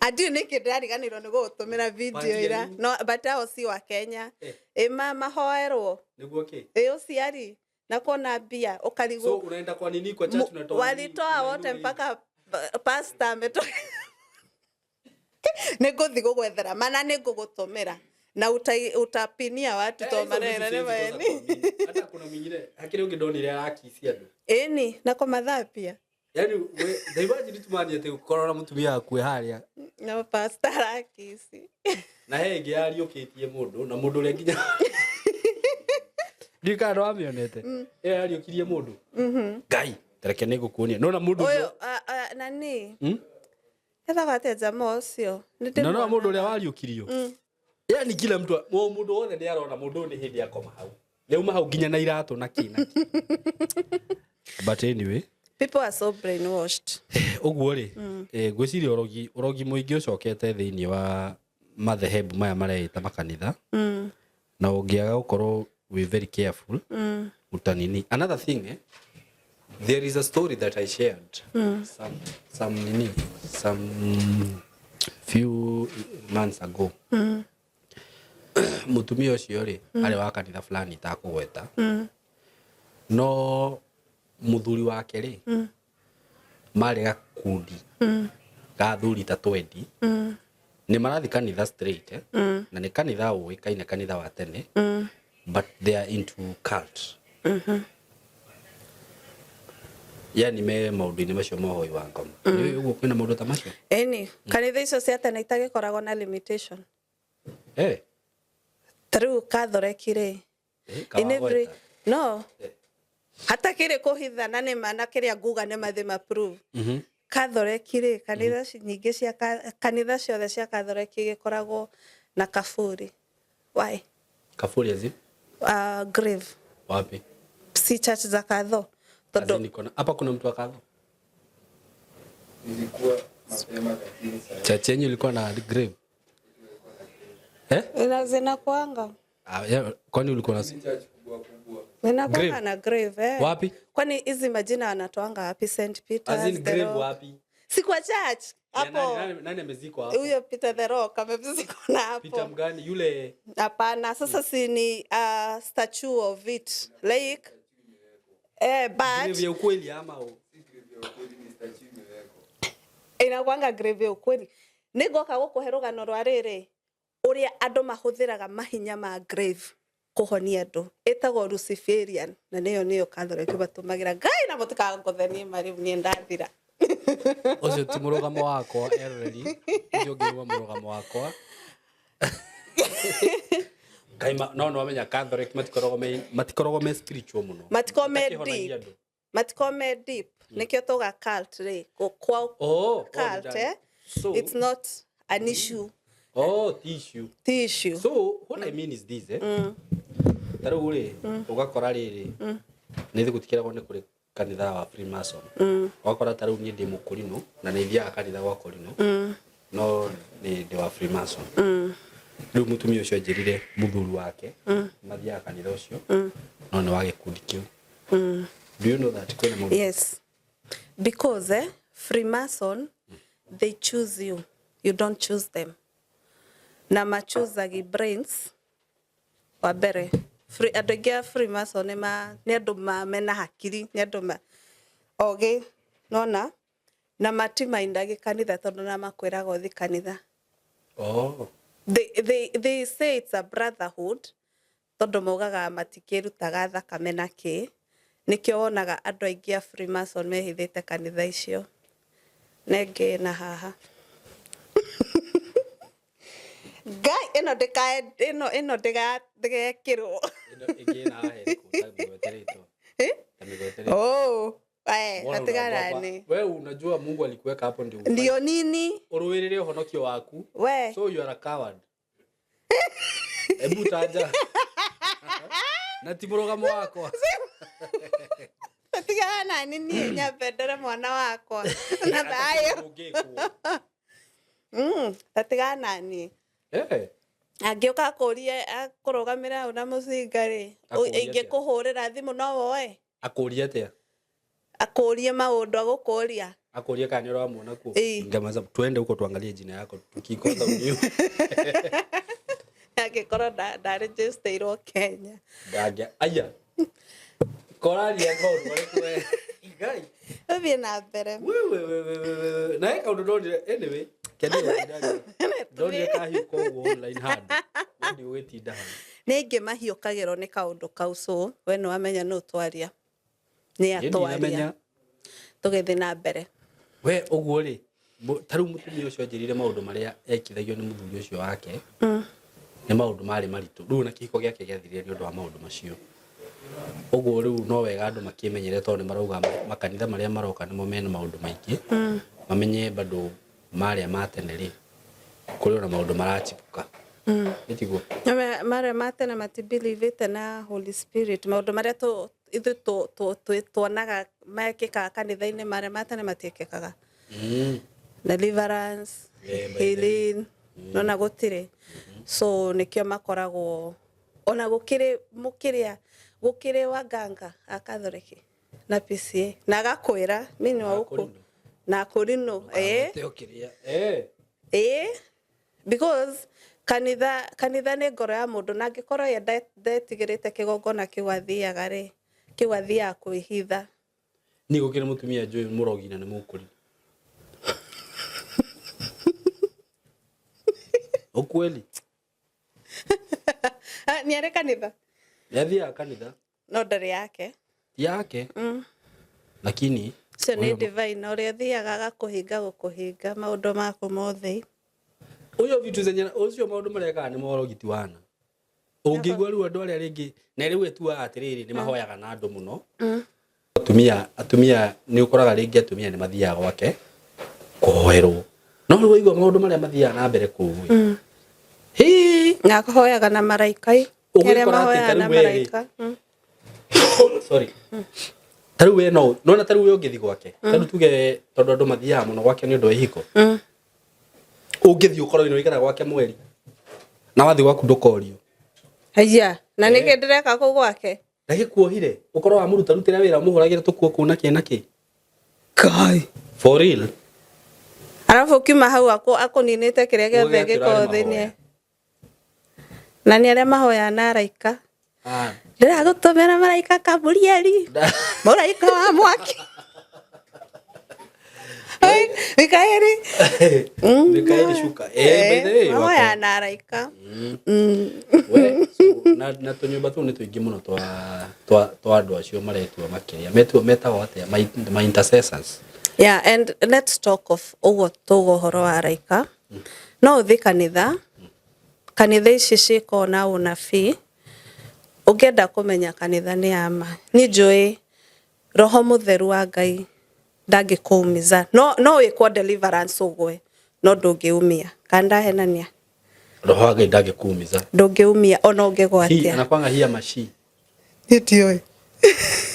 Andiũ nĩkĩ ndĩrariganĩrwo nĩ gũgũtũmĩra video Panty ira. ya nini? No, but ao si wa Kenya. Eh. Ĩ mahoerwo. Nĩguo kĩ? Ĩ ũciari na kuona mbia ũkarigwo. So unaenda kwa nini kwa church unatoa nini? Walitoa wote Unainua hivi. mpaka pastor ametoka. Nĩ ngũthiĩ gũgwethera mana nĩ ngũgũtũmĩra na utapinia watu Eh, to hizo vitu marera nĩ siwezi kosa maeni. kuamini. Hata kuna mwingine hakiri ũngĩ ndonire arakisia andũ. Ĩni na kũmathambia. Yaani we they imagine tumani atĩ gũkorwo na mũtumia akue harĩa No pastor arakisi. Na he ĩngĩ yariũkĩtie mũndũ na mũndũ ũrĩa nginya ndiũĩ kana nĩwamĩonete ĩyo yariũkirie mũndũ. Ngai tareke nĩ ngũkuonia nona mũndũ Ũyũ ũcio nani? Hmm? Etagwo atĩa jamaa ũcio? Nĩ Na nona mũndũ ũrĩa ndĩmuonaga. wariũkirio, yani kila mtu mũndũ wothe nĩ arona mũndũ ũyũ nĩ hĩndĩ akoma hau nĩauma hau nginya na iratũ na kĩ na kĩ. But anyway, People are so brainwashed. Ũguo rĩ, ngwĩciria ũrogi mũingĩ ũcokete thĩinĩ wa madhehebu maya mareĩta makanitha, na ũngĩaga gũkorwo wĩ very careful, utanini. Another thing, there is a story that I shared some nini some few months ago. Mũtumia ũcio rĩ, arĩ wa kanitha fulani itakũgweta, no mũthuri wake rĩ, marĩ gakundi ga athuri ta 20, nĩ marathi kanitha straight, eh? Na nĩ kanitha ũĩkaine, kanitha wa tene, but they are into cult, yani me maũndũ-inĩ macio ma ũhoi wa ngoma. Nĩ ũguo kwĩna maũndũ ta macio? Ĩni kanitha icio cia tene itagĩkoragwo na limitation. Ta rĩu Catholic rĩ, in every Kawagweta. no hatakĩrĩ kũhitha na nĩ ma na kĩrĩa nguga nĩ mathĩ ma prove. Catholic rĩ, kanitha nyingĩ cia kanitha ciothe cia Catholic igĩkoragwo na kaburi. Why? Kaburi as in? Grave. Wapi? Si church za Katho? As Tondũ in hapa kuna mtu wa Katho? Ilikuwa mapema lakini sasa Church yenyu ilikuwa na grave? Eh? Zinakuanga. Ah, yeah, kwani ulikuwa na church kubwa kubwa. Zinakuanga Grave? na grave, eh. Wapi? Kwani hizi majina wanatoanga wapi? St Peter's, As in the grave Rock. wapi? Si kwa church Ya, hapo. nani amezikwa hapo? Huyo Peter the Rock amezikwa na hapo. Peter mgani yule? Hapana, sasa si ni statue of it like but Grave ya ukweli ama inakwanga grave ya ukweli. Nĩngoka gũkũhe rũgano rwa rĩrĩ ũrĩa andũ mahũthĩraga mahinya ma grave kũhonia andũ, ĩtagwo Luciferian, na nĩyo Catholic matũmagĩra. Ngai na mũtikangothe niĩ marĩu niĩ ndathira. Ũcio ti mũrũgamo wakwa eroreri, ũcio ũngĩ wa mũrũgamo wakwa. Ngai no nĩwamenya Catholic matikoragwo me spiritual mũno. Matikoragwo me Matakĩhonagia deep. andũ. Matikoragwo me deep, nĩkĩo tuga cult rĩ kwa Oh, cult, oh, eh? So, It's not an issue. Oh, ti issue. Ti issue. So what I mean is this, eh? Ta rĩu rĩ, ũgakora rĩrĩ, nĩ thĩ gũtikĩragwo nĩ kũrĩ kanitha wa Freemason. Ũgakora ta rĩu niĩ ndĩ mũkũrinũ na nĩ thiaga kanitha gwa kũrinũ, no nĩ ndĩ wa Freemason. Rĩu mũtumia ũcio anjĩrire mũthuri wake mathiaga kanitha ũcio, no nĩ wa gĩkundi kĩu. Do you know that kwĩna mũndũ? Yes. Because Freemason, they choose you. You don't choose them. Na machoosagi brains. Wa mbere, andũ aingĩ a Freemason nĩ andũ mena hakiri, nĩ andũ ogĩ, nona? Na matimaindagi kanitha tondũ na makwĩraga ũthiĩ kanitha. Oh. They say it's a brotherhood tondũ maugaga matikĩrutaga thakame na kĩ. Nĩkĩo wonaga andũ aingĩ a Freemason mehithĩte kanitha icio. Nengĩ na haha. Ngai, ĩno ĩno ndĩgekĩrwo. Ĩno ĩngĩ na haha ĩrĩkũ? Ta mĩgwete rĩtwa. Eh? Ta mĩgwete rĩtwa. Oh. Eh, Mbona atigana unaogopa? ni Wewe unajua Mungu alikuweka hapo ndio ufanye. Ndio nini? Uruwirire uhonokio waku. We. So you are a coward. Hebu taja. Na ti mũrũgamo wakwa. Atigana nani niĩ nyambendere mwana wakwa na thayũ. Ũngĩkwo. Atigana nani. Eh. Angĩũka akũrie akũrũgamĩre hau na mũcinga rĩ, Akũrie atĩa? ingĩkũhũrĩra thimũ no woe? Akũrie atĩa? Akũrie maũndũ agũkũria. Akũrie kana nĩ ũramuona kuo. Ĩĩ. Ngamaza twende huko tuangalie jina yako tukikosa uniu. Angĩkorwo ndarĩnjĩstĩirwo Kenya. Ndangĩa. Aya. Koraria maũndũ marĩkũ we? Ngai. Ũthiĩ na mbere. Wewe wewe wewe. Na he kaũndũ ndonire anyway. Kende ndonire kahiũ koguo online handũ. No ndigũgĩtinda hau. Nĩ aingĩ mahiũkagĩrwo nĩ kaũndũ kau, so we nĩ wamenya nũ twaria. Nĩ Niĩ atwaria. ndinamenya. Tũgĩthiĩ na mbere. We ũguo rĩ, ta rĩu mũtumia ũcio anjĩrire maũndũ marĩa ekithagio nĩ mũthuri ũcio wake nĩ maũndũ marĩ maritũ. Rĩu ona kĩhiko gĩake gĩathirire nĩ ũndũ wa maũndũ macio. Ũguo rĩu no wega andũ makĩmenyere tondũ nĩ marauga makanitha marĩa maroka nĩmo mena maũndũ maingĩ. Mamenye bado marĩa ma tene rĩ, kũrĩ ona maũndũ marachipuka. Nĩ tiguo? Marĩa ma tene matibelievĩte na Holy Spirit, maũndũ marĩa ithuĩ tuonaga mekĩkaga kanitha-inĩ marĩa ma tene matiĩkĩkaga. Deliverance, Yeah, by the way. healing, nona gũtirĩ. So nĩkĩo makoragwo ona gũkĩrĩ mũkĩrĩa gũkĩrĩ waganga a Catholic na PCA na agakwĩra mi nĩ wa Na gũkũ akũrinũ. na akũrinũ ĩĩ. Ndũkamũte ũkĩrĩa. Eh. Ĩĩ, because kanitha nĩ ngoro ya mũndũ, na angĩkorwo ye ndetigĩrĩte kĩgongona kĩu athiaga rĩ, kĩu athiaga kwĩhitha. Niĩ gũkĩrĩ mũtumia njũĩ mũrogi na nĩ mũkũrinũ. Ukweli. Ah, nĩ arĩ kanitha? Nĩ athiaga kanitha. No ndarĩ yake. Ti yake. Lakini Ũcio nĩ ũyũ- divine, ũrĩa athiaga agakũhinga gũkũhinga maũndũ maku mothe. Ũyũ vitu zenye ũcio maũndũ marĩa ekaga nĩ morogi ti wana. Ũngĩigua rĩu andũ arĩa rĩngĩ na rĩu etuaga atĩrĩrĩ nĩ mahoyaga na andũ mũno. Atumia nĩ ũkoraga rĩngĩ atumia nĩ mathiaga gwake kũhoerwo. No rĩu waigua maũndũ marĩa mathiaga na mbere kũu ĩ. Hĩ! Na akahoyaga na maraika ĩ. Ũgwĩkora Arĩa atĩ mahoyaga ta na rĩu we rĩ. maraika. Sorry. Ta rĩu we no nona ta rĩu we ũngĩthiĩ gwake. Ta rĩu tuge tondũ andũ mathiaga mũno gwake nĩ ũndũ wa ihiko. Ũngĩthiĩ ũkorwo nĩ ũikara gwake mweri. Na wathiĩ gwaku ndũkorio. Haiya, na nĩkĩ ndĩreka kũu gwake? Ndagĩkuohire ũkorwo wamũrutarutĩra wĩra ũmũhũragĩre tũkuo kũu na kĩ na kĩ. Kai. For real. Arabu ũkiuma hau akũninĩte kĩrĩa gĩothe Uge atĩ gĩkoragwo ũrarĩ thĩinĩ. mahoya. Na nĩ arĩa mahoyaga na araika. Ah. Ndĩragũtũmĩra maraika Kaburieli. Mũraika wa mwaki. Oi, Mikaeli. Mikaeli shuka. Eh, by the way, Mahoyaga wako. na araika. We, so, na tũnyũmba tũu nĩ tũingĩ mũno twa andũ acio maretua makĩria. Metua metagwo atĩa? My intercessors. Yeah, and let's talk of ũguo tuga ũhoro wa araika. No ũthiĩ kanitha, kanitha ici ciĩkoo na ũnabii, ũngĩenda kũmenya kanitha nĩ ya ma. Niĩ njũĩ roho mũtheru wa Ngai ndangĩkũumiza. No wĩkwo deliverance ũgwe, no ndũngĩumia. Kana ndahenania? Roho wa Ngai ndangĩkuumiza. Ndũngĩumia ona ũngĩgwa Hi, atĩa. anakwanga hi ama she. Niĩ ndiũĩ.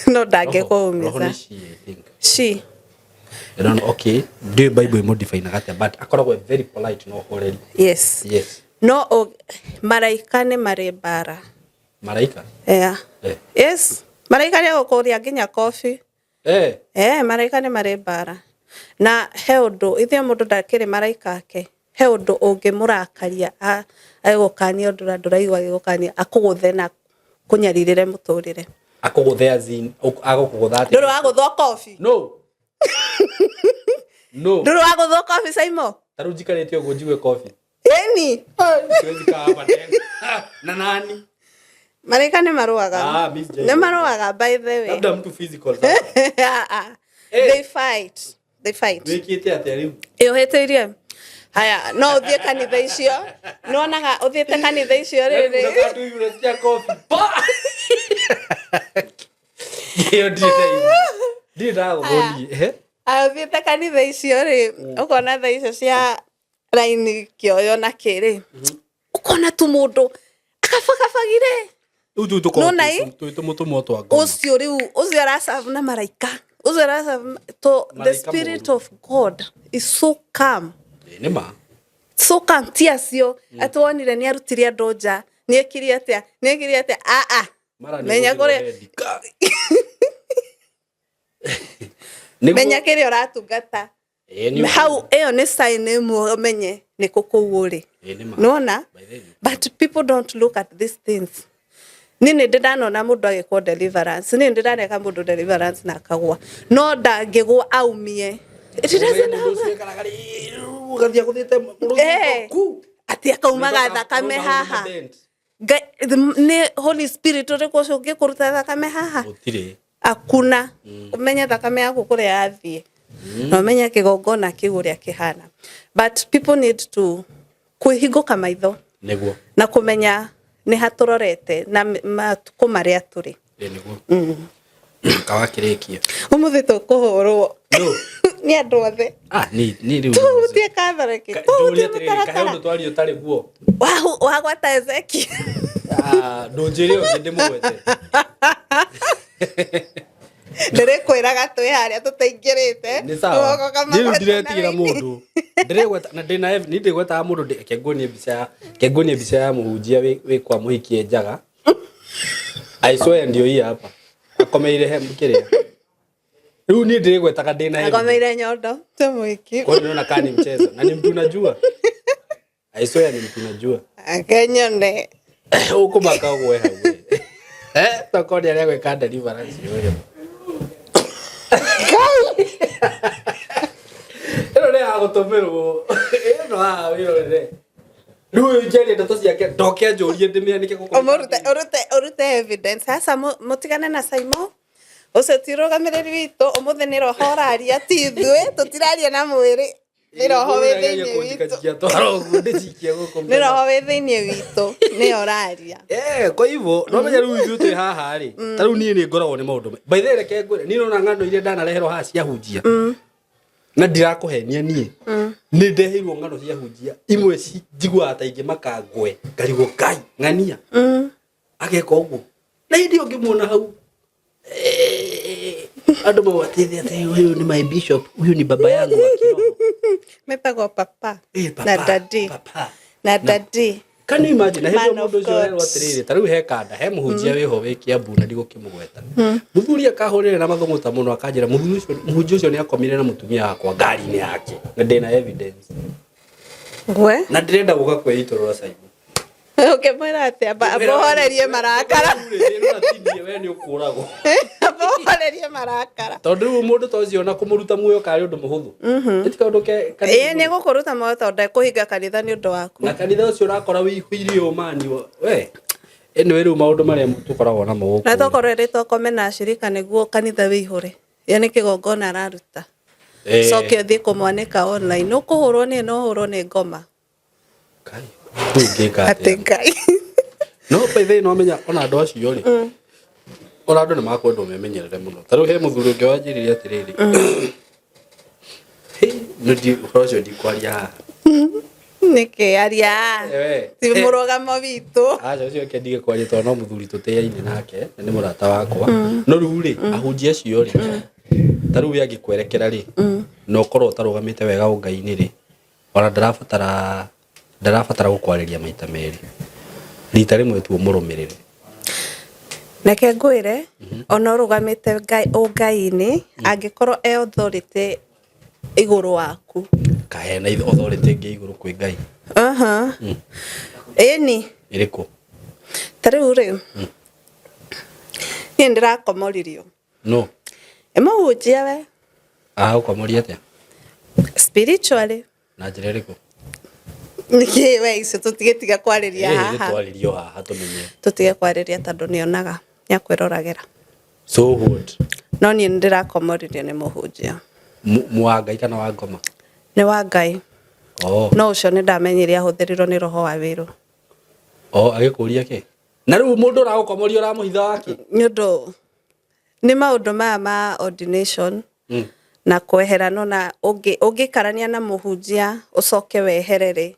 No Roho ndangĩkũumiza. nĩ she, I think. She. I don't know, okay. Ndiũĩ Bible ĩmũdefine atĩa, but akoragwo very polite na ũhoreri. Yes. Yes. No maraika nĩ marĩ mbara. Maraika? Yeah. Eh. Yes. Maraika nĩ agũkũria nginya kobi. Eh. Maraika nĩ marĩ mbara. Na he ũndũ, ithuĩ mũndũ ndakĩrĩ maraika ake. He ũndũ ũngĩmũrakaria agĩgũkania ũndũ na ndũraigua agĩgũkania, akũgũthe na kũnyarirĩre mũtũrĩre. Akũgũthe as in, agũkũgũtha atĩa? Ndũrĩ wagũthwo kobi? No. No. Ndũrĩ wagũthwo kobi, Saimo? Ta rĩu njikarĩte ũguo njigue kobi. Ĩni. Siwezi kaa hapa tena. Na nani? Maraika nĩ marũaga. Ah, Miss Jane. Nĩ marũaga, by the way. Labda mtu physical sasa. Ah, ah. Eh. They fight. They fight. Wĩkĩte atĩa rĩu? Ĩũhĩtĩirie. Haya, no ũthiĩ kanitha icio. Nĩwonaga ũthiĩte kanitha icio rĩrĩ. Unakaa tu hivi unasikia kofi. Pa! Hiyo ndio hivi. Ndirĩ ndagũthwo niĩ. Ehe. Athiĩte kanitha icio rĩ, ũkona tha icio cia raini kĩoyo na kĩrĩ, ũkona tu mũndũ akabagabagire. Rĩu tũu tũkoragwo Nona i? twĩ tũmũtũmwo twa ngoma. Ũcio rĩu ũcio aracabu na maraika, ũcio aracabu to the Maraika spirit moru. of God is so calm. Ĩ, nĩ ma. So calm ti acio atĩ wonire nĩ arutire andũ nja, nĩ ekire atĩa, nĩ ekire atĩa, aa. Mara nĩ Menya ũgũthirwo kũrĩa- hendi. Ka. Nĩguo- Menya kĩrĩa ũratungata. Ĩ, nĩ Hau ĩyo nĩ sign ĩmwe ũmenye nĩ kũ kũu ũrĩ. Ĩ, nĩ ma. Nĩwona? By the way. But people don't look at these things. Niĩ nĩ ndĩ ndanona mũndũ agĩkwo deliverance. Niĩ nĩ ndĩ ndaneka mũndũ deliverance na akagwa. No ndangĩgwa aumie. It doesn't Mũndũ ũcio happen. ekaraga rĩ, ũgathiĩ agũthĩte mũrũthi Eh. ku. Atĩ akaumaga thakame haha. Ngai- Nĩ Holy Spirit ũrĩkũ ũcio ũngĩkũruta thakame haha? Gũtirĩ. Akuna. Ũmenye thakame yaku kũrĩa yathiĩ. Na ũmenye kĩgongona kĩu ũrĩa kĩhana. But people need to kwĩhingũka maitho Nĩguo. na kũmenya nĩ ha tũrorete na matukũ marĩa tũrĩ. Ĩ, nĩguo. Kawakĩrĩkia. Ũmũthĩ tũkũhũrwo No. nĩ andũ othe. Ah, ni ni rĩu. Tũhutie Catholic, tũhutie Ndũrie atĩrĩrĩ, kahe mũtaratara. ũndũ twaria ũtarĩ guo. Wagwata Ezekiel. Ah, ndũnjĩre ũngĩ ndĩmũgwete. Ndĩrĩkwĩraga twĩ harĩa tũtaingĩrĩte. Nĩ sawa. Ũgoka Niĩ rĩu magwete na ndiretigĩra raini. mũndũ. Ndĩregweta na ndĩna niĩ ndĩgwetaga mũndũ reke nguonie mbica ya reke nguonie mbica ya mũhunjia wĩ kwa mũhiki enjaga. I swear ndio hii hapa. Akomeire he kĩrĩa. Rĩu niĩ ndĩrĩgwetaga ndĩna evidence. Akomeire nyondo ti mũhiki. Kwa hiyo ninaona kaa ni mchezo na ni mtu najua. I swear ni mtu najua. Akenyone. Ũkũmaka ũgwe hau we. Eh, tokorwo nĩ arĩa gwĩka deliverance ũyũ. Ĩno nĩ ya gũtũmĩrwo. Ĩno haha wĩrorere. Rĩu ũyũ njarie ndeto ciake ndoke anjũrie ndĩmĩanĩke gũkũ. Ũmũrute ũrute ũrute evidence. Aca mũtigane na Simon. Ũcio ti ũrũgamĩrĩri witũ, ũmũthĩ nĩ roho ũraria ti ithuĩ, tũtiraria na mwĩrĩ. Nĩ roho wĩ thĩinĩ witũ. Twara ũguo ndĩcikie gũkũ. Nĩ roho wĩ thĩinĩ witũ, nĩyo ũraria. Eh, kwa hivyo no menya rĩu ithuĩ twĩ haha rĩ ta rĩu niĩ nĩ ngoragwo nĩ maũndũ by the way reke ngwĩre niĩ nona ng'ano iria ndanareherwo haha cia hunjia na ndirakũhenia niĩ nĩ ndeheirwo ng'ano cia hunjia imwe njiguaga ta ingĩ makangwe ngarigwo ngai ng'ania ageka ũguo na hĩndĩ ĩyo ngĩmuona hau eh, andũ mawatĩthĩ atĩ huyu ni my bishop huyu ni baba yangu wa kiroho Metagwo papa. Eh, papa, Na daddy. papa. Na daddy. Can you imagine na hĩndĩ Man ĩyo of mũndũ ũcio God. ũrerwo atĩrĩrĩ ta rĩu he kanda he mũhunjia wĩho wĩ Kiambu na ndigũkĩmũgweta mũthuri akahũrĩra na mathũng'ũta mũno akanjĩra mũthuri ũcio mũhunjia ũcio nĩ akomire na mũtumia wakwa ngari-inĩ yake na ndĩna evidence Gwe? na ndĩrenda gũka kwĩitũrũra Simon Ũkĩmwĩra atĩa? Amũhorerie marakara. we nĩ ũkũragwo Amũhorerie marakara. tondũ rĩu mũndũ ta ũcio ona kũmũruta muoyo karĩ ũndũ mũhũthũ ĩ ti kaũndũ ke kanini Ĩĩ nĩ gũkũruta muoyo tondũ ndekũhinga kanitha nĩ ũndũ waku. na kanitha ũcio ũrakora wĩihũire ũmani we anyway rĩu maũndũ marĩa tũkoragwo namo gũkũ Na tokorwo ĩrĩtwo kome na ashirika nĩguo kanitha wĩihũre. Yo nĩ kĩgongona araruta. Eh. Coke ũthiĩ kũmwanĩka online. Ũkũhũrwo nĩ no ũhũrwo nĩ ngoma. Kai, rĩu ngĩka Atĩ atĩa? Ngai. No by the way no menya ona andũ acio rĩ ona andũ nĩ makwendwo memenyerere mũno ta rĩu he mũthuri ũngĩ wanjĩrire atĩrĩrĩ Hĩ, nĩ ũhoro ũcio ndikwaria haha Nĩkĩ aria? Ewe. Ti mũrũgamo witũ. Aca ũcio reke ndige kwaria tondũ no mũthuri tũtĩaine nake na nĩ mũrata wakwa no rĩu rĩ ahunjia acio rĩ ta rĩu we angĩkwerekera rĩ na ũkorwo ũtarũgamĩte wega ũngai-inĩ rĩ ona ndarabatara gũkwarĩria maita merĩ rita rĩmwe tu ũmũrũmĩrĩre. Reke ngwĩre ona ũrũgamĩte ũngai-inĩ angĩkorwo e authority igũrũ waku. Kahena authority ĩngĩ igũrũ kwĩ Ngai. Aha. Ĩni. Ĩrĩkũ? Ta rĩu rĩ niĩ ndĩrakomoririo. No. Ĩ mũhunjia we. Agũkomoria atĩa? Spiritually. Na njĩra ĩrĩkũ? Nĩkĩ we icio tũtigĩtiga kwarĩria Ĩĩ, haha. twarĩrio haha tũmenye. Tũtige kwarĩria tondũ nĩonaga nĩakwĩroragĩra. So what? No niĩ nĩndĩrakomoririo nĩ mũhunjia. Wa Ngai kana wa ngoma? Nĩ wa Ngai. Oh. No ũcio nĩndamenyire ahũthĩrirwo nĩ roho wa wĩrũ. Oh, agĩkũria kĩ? Na rĩu mũndũ ũragũkomoria ũramũhitha wake? Nĩ ũndũ Nĩ maũndũ maya ma ordination na kwehera no na ũngĩikarania na mũhunjia ũcoke wehere rĩ,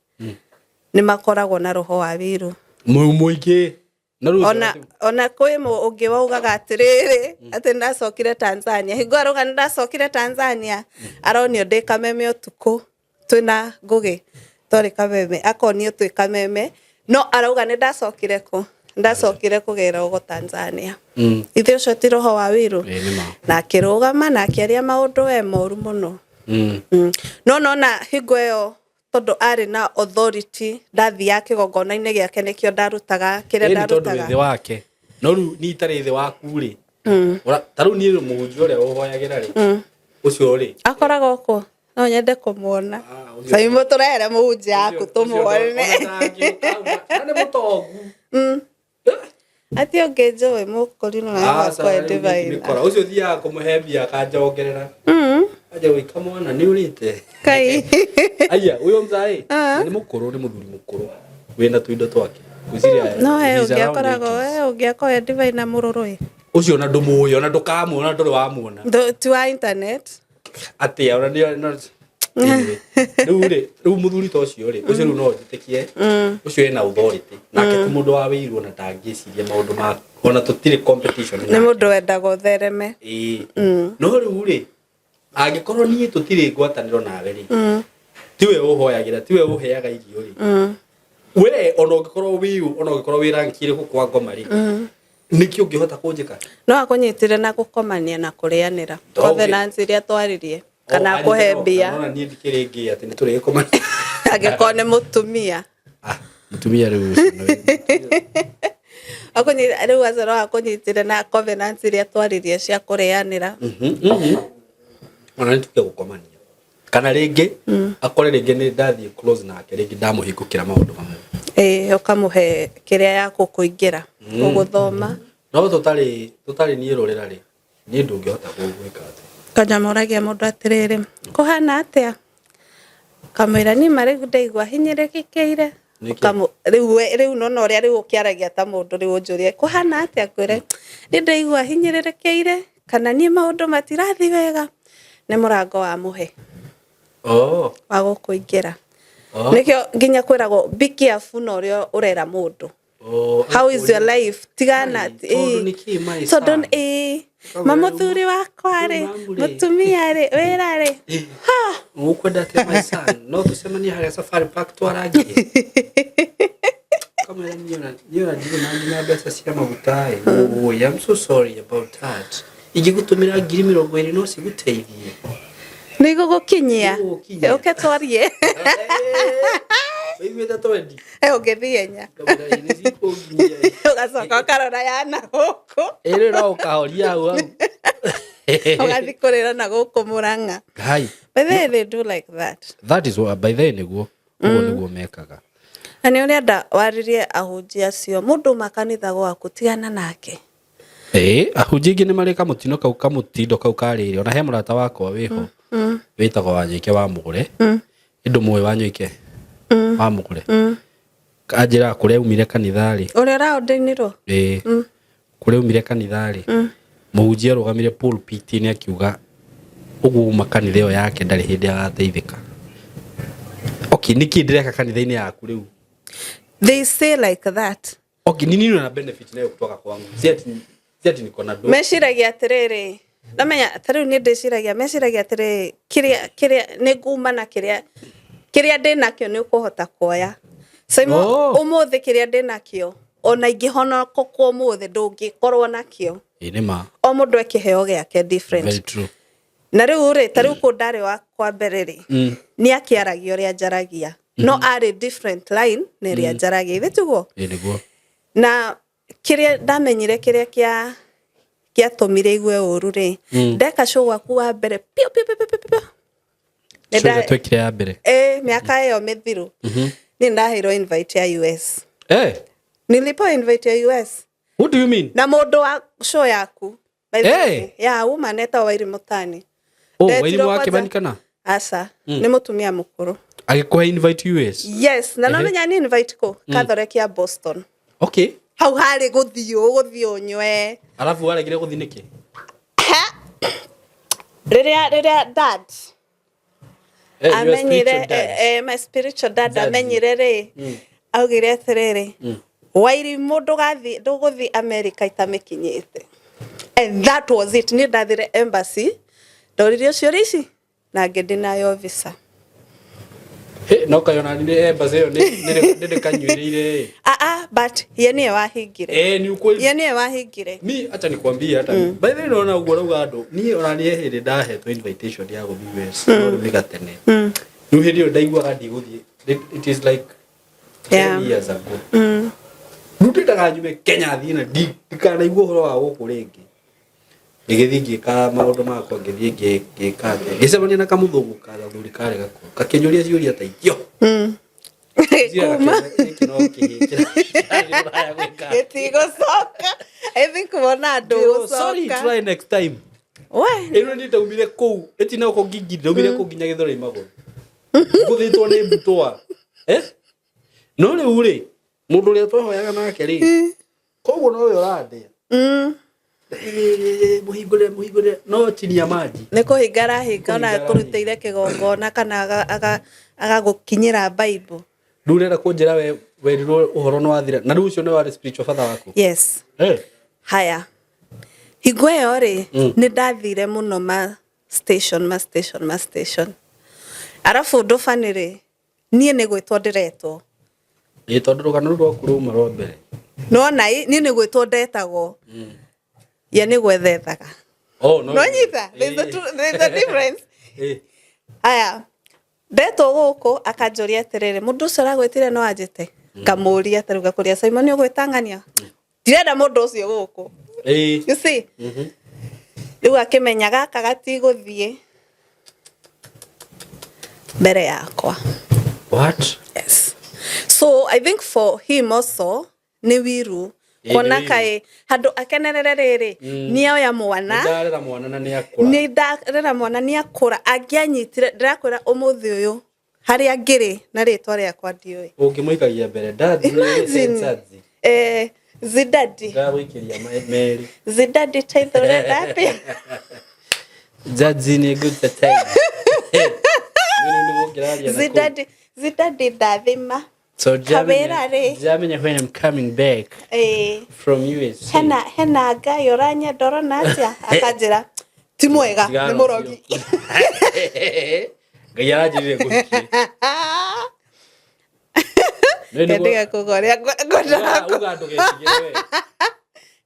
nĩ makoragwo na roho wa wiru. Mũingĩ na rĩu Ona kwĩ ũngĩ waugaga atĩrĩrĩ, atĩ ndacokire Tanzania, hingo arauga nĩ ndacokire Tanzania, aronio ndĩ Kameme ũtukũ twĩna Ngũgĩ, twarĩ Kameme, akonio twĩ Kameme, no arauga nĩ ndacokire kũ ndacokire kũgĩra ũgo Tanzania. Ithe ũcio ti roho wa wiru. Ĩĩ, nĩ ma. Na akĩrũgama na akĩaria maũndũ we moru mũno. No nona hingo ĩyo tondũ arĩ na authority, ndathiaga kĩgongona-inĩ gĩake, nĩkĩo ndarutaga kĩrĩa Ĩĩ, nĩ tondũ wĩ ndarutaga. thĩ wake, no rĩu niĩ itarĩ thĩ waku rĩ, ta rĩu niĩ mũhunjia ũrĩa ũhoyagĩra rĩ, ũcio rĩ Akoragwo kũ? No nyende kũmuona. Ah, ũcio- Saimo tũrehere mũhunjia waku tũmuone. Na nĩ mũtongu. Ati ũngĩ njũĩ mũkũrinũ na Aca, wakwa rĩu ndivaina. mĩkora ũcio thiaga kũmũhe mbia akanjongerera anja gwĩka mwana nĩ ũrĩte. Kai. Aya, ũyũ mzaĩ nĩ mũkũrũ, nĩ mũthuri mũkũrũ wĩna tũindo twake. Ngwĩciria No he he's ũngĩ around akoragwo 80s. he ũngĩ akoragwo ndivaina mũrũrũ ĩ. Ũcio ona ndũmũĩ, ona ndũkamuona, ndũrĩ wamuona. Ti wa internet. Atĩa ona nĩ no. Anyway, rĩu rĩ, rĩu mũthuri ta ũcio rĩ, ũcio rĩu no njĩtĩkie ũcio ena authority, nake ti mũndũ wa wĩiru, ona ndangĩciria maũndũ ma ona tũtirĩ competition Nĩ nake. mũndũ wendaga ũthereme. Ĩĩ, no rĩu rĩ, angĩkorwo niĩ tũtirĩ ngwatanĩro nawe rĩ, tiwe ũhoyagĩra, tiwe ũheaga irio rĩ, we ona ũngĩkorwo wĩ ona ũngĩkorwo wĩ ranki ĩrĩkũ kwa ngoma rĩ, nĩkĩ ũngĩhota kũnjĩka? No akũnyitire na gũkomania na kũrĩanĩra. Okay. Covenants iria twaririe kana akũhe mbia. Ona niĩ ndikĩrĩ ngĩ atĩ nĩ tũrĩgĩkomania. Angĩkorwo nĩ mũtumia. Ah, mũtumia rĩu ũcio nĩ- Rĩu acio no akũnyitire na covenants iria twaririe cia kũrĩanĩra. Ona nĩ tuge gũkomania kana rĩngĩ akore rĩngĩ nĩ ndathiĩ close nake, rĩngĩ ndamũhingũkĩra maũndũ mamwe. Ĩĩ, ũkamũhe kĩrĩa ya gũkũingĩra ũgũthoma. No tũtarĩ niĩ rũrĩra rĩ, niĩ ndũngĩhota gwĩka atĩ. Kanja moragia mũndũ atĩrĩrĩ, kũhana atĩa, kamwĩra niĩ ma rĩu ndaigua hinyĩrĩkĩkĩire. Nĩkĩ? Rĩu nona ũrĩa rĩu ũkĩaragia ta mũndũ, rĩu ũnjũrie kũhana atĩa, ngwĩre niĩ ndaigua hinyĩrĩrĩkĩire kana niĩ maũndũ matirathiĩ wega, nĩ mũrango wa mũhe Oh, wa gũkũingĩra. oh, Nĩkĩo nginya kwĩragwo be careful na ũrĩa ũrera mũndũ. Oh, How is your life, tigana. Ai, tondũ nĩkĩ my Tondũ son? ĩĩ, Tondũ ma rĩu- mũthuri wakwa rĩ, rĩu mamu rĩ. mũtumia rĩ, wĩra rĩ. Ngũkwenda atĩa my son? No tũcemanie harĩa Safari Park twarangie. Kamwĩra niĩ ona ndirĩ na nginya mbeca cia maguta ĩ. Oi, I'm so sorry about that. Ingĩgũtũmĩra 20,000 no cigũteithie. Nĩ igũgũkinyia. Nĩigũgũkinyia. Ũke twarie. Wĩiguĩte twendi? Ũngĩthiĩ nya. Kamwĩra ĩ, nĩ cikũnginyia. Ũgacoka ũkarora yana gũkũ. Ĩ, rĩu no ũkahoria hau hau. Ũgathiĩ kũrĩra na gũkũ Mũrang'a. Ngai. But they do like that. That is what, by the way, nĩguo ũguo nĩguo mekaga. Na nĩ ũrenda warĩrie ahunjia acio, mũndũ uma kanitha gwaku tigana nake. Ĩĩ, ahunjia aingĩ nĩ marĩ kamũtino kau, kamũtindo kau karĩrĩ. Ona he mũrata wakwa wĩho wĩtagwo Wanyoike wa Mũgũre, ĩndũ mũĩ Wanyoike wa Mũgũre, anjĩraga kũrĩa aumire kanitha rĩ. Ũrĩa ũraondĩinirwo. Ĩĩ, kũrĩa aumire kanitha rĩ, mũhunjia arũgamire pulpit-inĩ akiuga ũguo uma kanitha ĩyo yake ndarĩ hĩndĩ agateithĩka. Okay, nĩkĩ ndĩreka kanitha-inĩ yaku rĩu? They say like that. Okay, ni nini na benefit nayo kutoka kwangu? Si ati niko na do. Meciragia atĩrĩrĩ, ndamenya ta rĩu niĩ ndĩciragia, meciragia atĩrĩrĩ, kĩrĩa nĩ nguma na kĩrĩa ndĩ nakĩo nĩ ũkũhota kuoya. Saimo. Oh. Ũmũthĩ kĩrĩa ndĩ nakĩo, ona ingĩhonoka ũmũthĩ ndũngĩkorwo nakĩo. Ĩĩ, nĩ ma. O mũndũ e kĩheo gĩake different. Very true. Na rĩu rĩ, ta rĩu kũ ndarĩ wa kwa mbere rĩ, nĩ akĩaragia ũrĩa njaragia, no arĩ different line na ĩrĩa njaragia, ithe tiguo? Ĩĩ, nĩguo. Na kĩrĩa ndamenyire, kĩrĩa kĩatũmire igue ũru rĩ, ndeka show gwaku wa mbere piũ piũ piũ piũ piũ, Nĩ Show ĩrĩa twekire ya mbere. Ĩ, mĩaka ĩyo mĩthiru, niĩ ndaheirwo invite ya US. Eh, Nilipewa invite ya US what do you mean? Na mũndũ wa show yaku, by the Eh. way, ya woman etagwo Wairi Mutani. Oh, Ndetirwo Wairimu wa kwanja- Kimani kana? Aca, nĩ mũtumia mũkũrũ. Agĩkũhe invite US? Yes, na no Ehe. menya nĩ invite kũ Catholic ya Boston. Okay. Hau harĩ gũthiĩ ũnywe. Alafu waregire gũthiĩ nĩkĩ? Rĩrĩa dad Eh, your amenyire spiritual dad. my spiritual dad Daddy. amenyire rĩ, augire atĩrĩrĩ, "Wairimũ, ndũgathiĩ, ndũgũthiĩ America itamĩkinyĩte." And that was it. Niĩ ndathire embassy, ndoririo ciũria ici na ngĩndinayo visa. Hĩ, no kayona nĩ embassy ĩyo nĩ ndĩkanyuĩrĩire. Ah ah, but ye nĩye wahingire. Eh, ni ukweli. Ye nĩye wahingire. Mi acha nikwambie, hata by the way naona ũguo rauga andũ, niĩ ona niĩ hĩndĩ ndahetwo invitation ya gũthiĩ US, no rĩu nĩ gatene. Rĩu hĩndĩ ĩyo ndaiguaga ndigũthiĩ. It is like 10 years ago. Rĩu ndendaga nyume Kenya thiĩ na ndikanaigua ũhoro wa gũkũ rĩngĩ. Ngĩgĩthiĩ ngĩka maũndũ makwa, ngĩthiĩ ngĩka atĩa, ngĩcemania na kamũthũngũ kathuri karĩ gakũrũ, kakĩnjũria ciũria ta icio. Kuma Gĩkĩ no kĩhĩ kĩrathiĩ rũraya gwĩka. Gĩtigũcoka. I think wona Sorry, ndũgũcoka. try next time. We. Ĩno niĩ ndaumire kũu, ĩtina gũkũ ngingi, ndaumire kũu nginya Gĩthũrai magũrũ, ngũthĩtwo nĩ mbutwa. Eh? No rĩu rĩ, mũndũ ũrĩa twahoyaga nake rĩ, koguo nowe ũrandĩa. Mũhingũrĩre, mũhingũrĩre, no chini ya maji. Nĩ kũhinga arahinga, ona Kũhinga. kũrutĩire kĩgongona kana agagũkinyĩra Bible. Rĩu ũrenda kũnjĩra we werirwo ũhoro nĩ wathira, na rĩu ũcio nĩ warĩ spiritual father waku? Yes. Eh. Haya, hingo ĩyo rĩ, nĩ ndathire mũno ma station, ma station, ma station, arabu ũndũ bani rĩ, niĩ nĩ gwĩtwo ndĩretwo. Ĩ, tondũ rũgano rũu rwaku rũma rwa mbere. Nona niĩ nĩ gwĩtwo ndetagwo, ye nĩ gwethethaga. Oh, no. Nonyita, there's a difference. Eh. Aya, ndetwo gũkũ, akanjũria atĩrĩrĩ, "Mũndũ ũcio ũragwĩtire no anjĩte?" Ngamũria tarĩu, ngakũria, "Simon ũgwĩta ng'ania? Ndirenda mũndũ ũcio gũkũ." Eh. You see, rĩu akĩmenya gaka gatigũthiĩ mbere yakwa. What? Yes, so I think for him also nĩ wiru. Ĩ, Kuona nĩ wiru. kaĩ handũ akenerere rĩrĩ, nĩoya mwana. Nĩ ndarera mwana na nĩ akũra. Nĩ ndarera mwana, nĩ akũra. Angĩanyitire, ndĩrakwĩra ũmũthĩ ũyũ harĩa ngĩrĩ na rĩtwa rĩakwa ndiũĩ. Ũngĩmũikagia mbere daddy. Imagine. Daddy. Eh, zidadi. Ndagũikĩria merĩ. Zidadi teithũre dadi. Jaji nĩ good time. Nĩ nĩguo ngĩraria na kũu. Zidadi, zidadi, ndathima. So Kawĩra rĩ. Jamenya when I'm coming back Eh, from USA. hena ngai ũranyenda, ũrona atĩa? Akanjĩra ti mwega, nĩ mũrogi. Ngai aranjĩrire ngũhikie. Nĩ nĩguo- Kendiga kuga ũrĩa ngwendaga. Uga ndũgetigĩre we.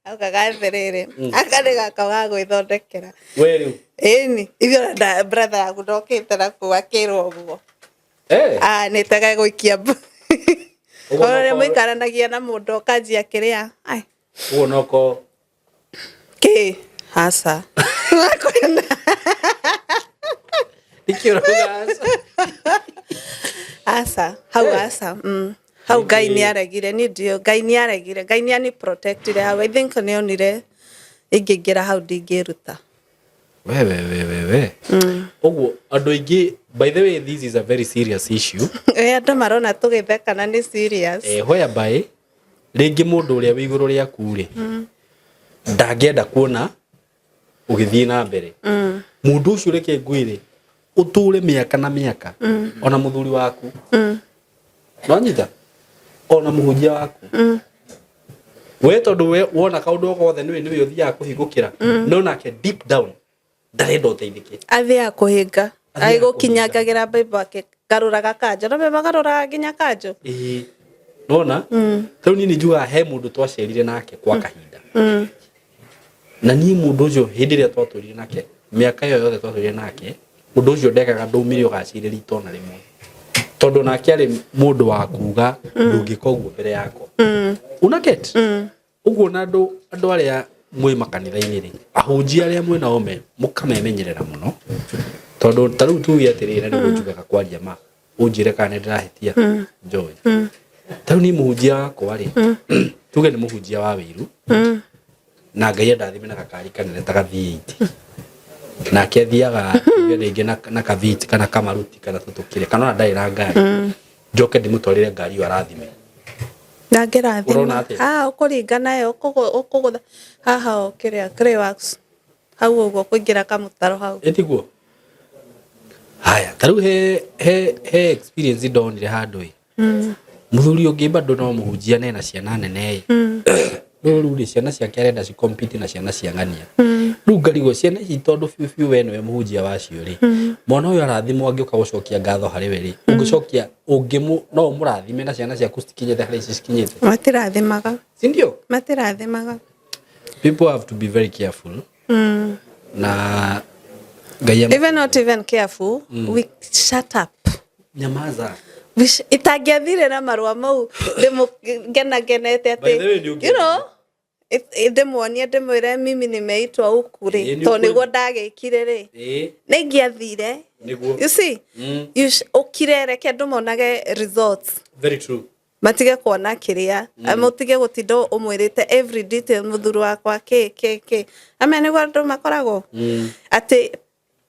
Augaga atĩrĩrĩ, aka nĩ gaka wa gwĩthondekera. We rĩu. Ĩni ithuĩ ona brother yaku ndokĩte na kũu akĩrwo ũguo. Eh. Ah, nĩ tega gũikia Ũguo ũrĩa mũikaranagia na mũndũ ũkanjia kĩrĩa. Ai. Ũguo noko. Kĩ aca. Nĩkĩ ũrauga aca? Aca hau. Eh. Aca, hau Ngai nĩ aregire, niĩ ndio Ngai nĩ aregire, Ngai nĩ ani protectire hau. I think nĩ onire ingĩingĩra hau ndingĩruta. We we we we we. Ũguo andũ aingĩ, by the way, this is a very serious issue. Eh, andũ marona tũgĩtheka na nĩ serious. Eh, whereby rĩngĩ mũndũ ũrĩa wĩ igũrũ rĩaku rĩ, ndangĩenda kuona ũgĩthiĩ na mbere. Mũndũ ũcio, reke ngwĩre, ũtũre mĩaka na mĩaka, ona mũthuri waku, nonyita, ona mũhunjia waku, we tondũ we wona kaũndũ o gothe nĩwe ũthiaga kũhingũkĩra, no nake deep down ndarenda ũteithĩke. Athiaga kũhinga. Athiaga. Agĩgũkinyangagĩra mbaibo, akĩgarũraga kanjũ, no magarũraga nginya kanjũ. Ĩĩ, nona rĩu niĩ nĩ njugaga he mũndũ twacerire nake kwa kahinda, na niĩ mũndũ ũcio hĩndĩ ĩrĩa twatũrire nake, mĩaka ĩyo yothe twatũrire nake, mũndũ ũcio ndekaga ndũmire ũgacĩre rita ona rĩmwe, tondũ nake arĩ mũndũ wa kuga ndũngĩka ũguo mbere yakwa. Una get ũguo? Na andũ arĩa mwĩ makanitha-inĩ rĩ, ahunjia arĩa mwĩ nao me mũkamemenyerera mũno, tondũ ta rĩu tuge atĩrĩrĩ, na nĩguo njugaga kwaria ma, ũnjĩre kana nĩ ndĩrahĩtia, Joy. Ta rĩu niĩ mũhunjia wakwa rĩ, tuge nĩ mũhunjia wa wĩiru, na Ngai andathime na gakari kanene ta ga V8, nake athiaga tuge rĩngĩ na ka V8 kana kamaruti kana tũtũkĩre kana ona ndarĩ na ngari, njoke ndĩmũtwarĩre ngari ĩyo arathime. Ũrona Ndangĩrathima. atĩa? Ah, ũkũringa nayo, ũkũgũtha haha, o kĩrĩa Grey Works. Hau ũguo kũingĩra kamũtaro hau. Ĩtiguo haya ta rĩu he experience ndonire handũ ĩ muthuri ũngĩ bado no mũhunjia nena ciana nene ĩ no rĩu rĩ ciana ciake arenda ci compete na ciana cia ng'ania. Rĩu ngarigwo ciana ici tondũ biũ biũ we nĩwe mũhunjia wacio rĩ, mwana ũyũ arathimwo angĩũka gũcokia ngatho harĩ we rĩ, ũngĩcokia ũngĩmũ no ũmũrathime na ciana ciaku citikinyĩte harĩa ici cikinyĩte? Matirathimaga. Si ndio? Matirathimaga. People have to be very careful na Ngai Even not even careful, we shut up. Nyamaza. Itangĩathire na marũa mau ndĩmũkenagenete By the way, atĩ nĩ ũngĩathire. you know ndĩmuonie ndĩmwĩre mimi nimeitwa huku Ĩĩ, rĩ, nĩ tondũ ũkwenda. nĩguo ndagĩkire rĩ, Ĩĩ. nĩ ingĩathire. Nĩguo. You see, ũkire reke andũ monage results. Very true. Matige kuona kĩrĩa, mũtige gũtinda ũmwĩrĩte every detail, mũthuri wakwa kĩ kĩ kĩ ame nĩguo andũ makoragwo atĩ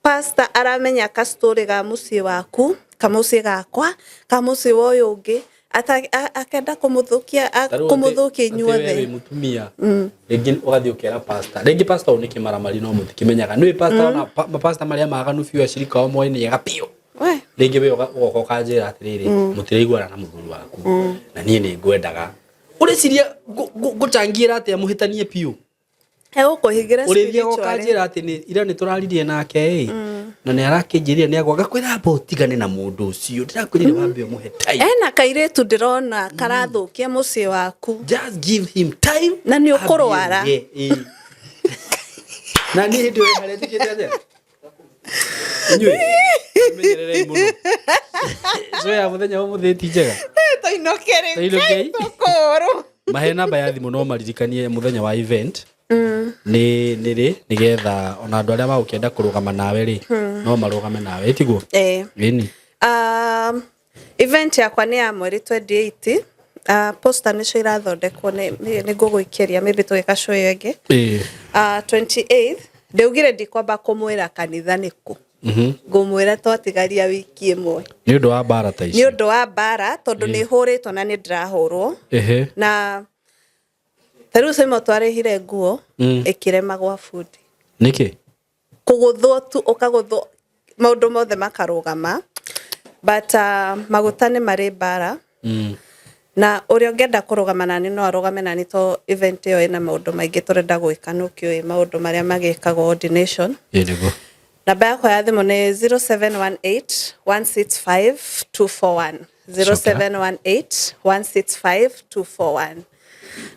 pastor aramenya ka story ga mũciĩ waku, kamũciĩ gakwa, kamũciĩ wa ũyũ ũngĩ, akenda kũmũthũkia Ta rĩu kũmũthũkia atĩ we inyuothe. wĩ mũtumia rĩngĩ ũgathiĩ ũkera pastor, rĩngĩ pastor ũyũ nĩ kĩmaramari no mũtikĩmenyaga nĩwĩ pastor ona mapastor marĩa maganu biũ acirika ao moĩ nĩ ega biũ. We. Rĩngĩ we ũgoka ũkanjĩra atĩrĩrĩ, mũtiraiguana na mũthuri waku na niĩ nĩ ngwendaga, ũreciria ngũcangĩra atĩa mũhĩtanie biũ? Egũkũhingĩra Ũrĩthiaga spiritually. ũkanjĩra atĩ nĩ ira nĩ tũraririe nake ĩ na nĩ arakĩnjĩrire nĩ agwa ngakwĩra amba ũtigane na mũndũ ũcio, ndĩrakwĩrire wambe ũmũhe time. Ena kairĩtu ndĩrona karathũkia mũciĩ waku. Just give him time. Na nĩ ũkũrwara. Ambie, ĩ. Na niĩ hĩndĩ ĩyo harĩa njĩkĩte atĩa? Inyuĩ menyererei mũno. So ya mũthenya wa ũmũthĩ ti njega. Tũinũke rĩu. Tũinũkei. Tũkũrũ. Mahe namba ya thimũ no maririkanie mũthenya wa event nĩ rĩ, nĩgetha ona andũ arĩa magũkĩenda kũrũgama nawe rĩ, no marũgame nawe, ĩtiguo? Ĩĩ. Ĩni. Event yakwa nĩ ya mweri 28. Poster nĩcio irathondekwo, nĩ ngũgũikĩria maybe tũgĩka show ĩyo ĩngĩ. Ĩĩ. 28 ndaugire ndikwamba kũmwĩra kanitha nĩkũ, ngũmwĩra twatigaria wiki ĩmwe. Nĩ ũndũ wa mbara ta ici. Nĩ ũndũ wa mbara tondũ nĩ hũrĩtwo na nĩ ndĩrahũrwo. Ehe. Na ta rĩu Simon twarĩhire nguo ĩkĩrema gwa bundi. Nĩkĩ? Kũgũthwo tu ũkagũthwo maũndũ mothe makarũgama, but maguta nĩ marĩ mbara. Na ũrĩa ũngĩenda kũrũgama nani no arũgame nani to event ĩyo ĩna maũndũ maingĩ tũrenda gwĩka, nĩ ũkĩũĩ maũndũ marĩa magĩkagwo ordination. Ĩĩ nĩguo. Namba yakwa ya thimũ nĩ 0718 165 241, 0718 165 241.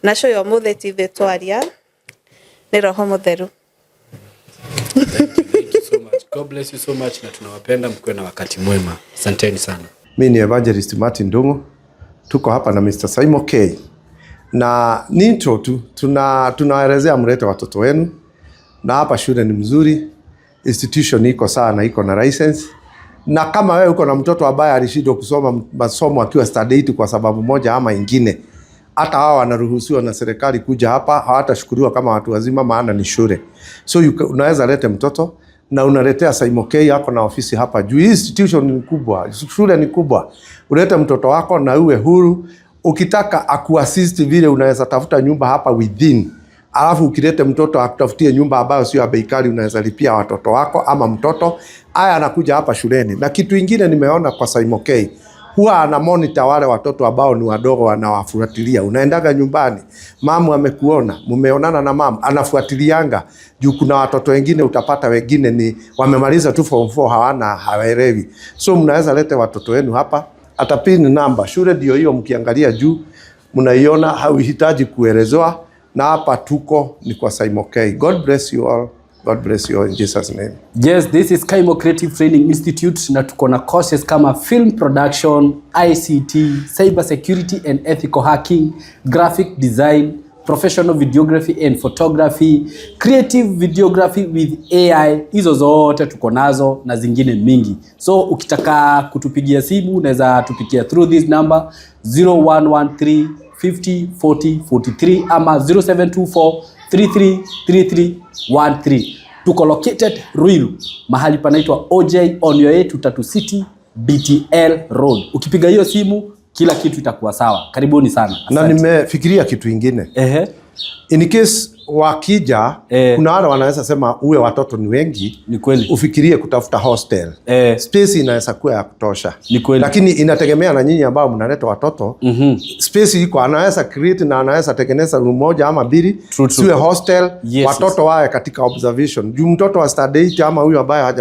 Nacio yo mũthĩ ti ithuĩ twaria, nĩ Roho Mũtheru. Thank you so much. God bless you so much na tunawapenda, mkuwe na wakati mwema. Asanteni sana. Mi ni Evangelist Martin Ndung'u, tuko hapa na Mr. Simon K na ni intro tu, tunaelezea mlete watoto wenu, na hapa shule ni mzuri, institution iko sawa na iko na license. Na kama wewe uko na mtoto ambaye alishindwa kusoma masomo akiwa standard 8 kwa sababu moja ama ingine, hata hawa wanaruhusiwa na serikali kuja hapa, hawatashukuriwa kama watu wazima, maana ni shule. So unaweza lete mtoto na unaletea Simon K yako na ofisi hapa juu. Hii institution ni kubwa, shule ni kubwa. Ulete mtoto wako na uwe huru. Ukitaka akuassist vile, unaweza tafuta nyumba hapa within, alafu ukilete mtoto akutafutie nyumba ambayo sio ya bei kali, unaweza lipia watoto wako ama mtoto aya anakuja hapa shuleni. Na kitu ingine nimeona kwa Simon K, huwa ana monitor wale watoto ambao ni wadogo, anawafuatilia. Unaendaga nyumbani, mamu amekuona, mumeonana na mamu, anafuatilianga juu kuna watoto wengine utapata wengine ni wamemaliza tu form 4 hawana, hawaelewi. So mnaweza lete watoto wenu hapa, hata pin namba shule ndio hiyo, mkiangalia juu mnaiona, hauhitaji kuelezewa. Na hapa tuko ni kwa Simon K. God bless you all. God bless you all in Jesus name. Yes, this is Kaimo Creative Training Institute na tuko na courses kama film production, ICT, cyber security and ethical hacking, graphic design, professional videography and photography, creative videography with AI. Hizo zote tuko nazo na zingine mingi. So ukitaka kutupigia simu unaweza tupigia through this number 0113 50 40 43 ama 0724 33 33 13. Tuko located Ruiru, mahali panaitwa OJ on your way to Tatu City BTL Road. Ukipiga hiyo simu kila kitu itakuwa sawa. Karibuni sana. Na Asante. nimefikiria kitu ingine. Ehe. In case Wakija, kuna wale wanaweza sema uwe watoto ni wengi, Ni kweli. Ufikirie kutafuta hostel. Space inaweza kuwa ya kutosha. Ni kweli. Lakini inategemea na nyinyi ambao mnaleta watoto. Space iko, anaweza create na anaweza tengeneza room moja ama mbili, True, true. siwe hostel, watoto wawe katika observation. Juu mtoto wa standard 8 ama huyu ambaye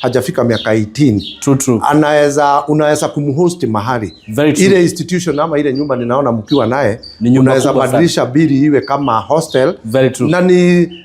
hajafika miaka 18, True, true. anaweza unaweza kumhost mahali. Very true. Ile institution ama ile nyumba ninaona mkiwa naye, Ni nyumba unaweza kubwa sana. badilisha bili iwe kama hostel. Very true. Na ni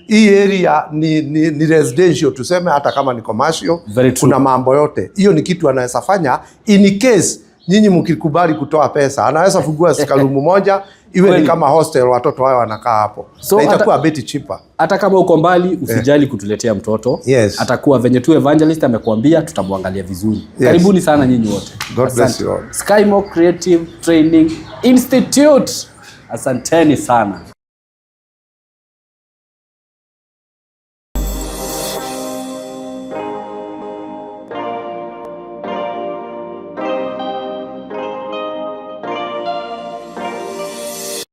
hii area ni residential tuseme, hata kama ni commercial. Very true. Kuna mambo yote hiyo, ni kitu anaweza fanya in case nyinyi mkikubali kutoa pesa, anaweza fungua ka room moja iwe ni kama hostel, watoto wao wanakaa hapo. So Na itakuwa bit cheaper. Hata kama uko mbali, usijali kutuletea mtoto. Atakuwa venye tu evangelist amekuambia, tutamwangalia vizuri. Karibuni sana nyinyi wote. God bless Asante. you all. Skymo Creative Training Institute, asanteni sana.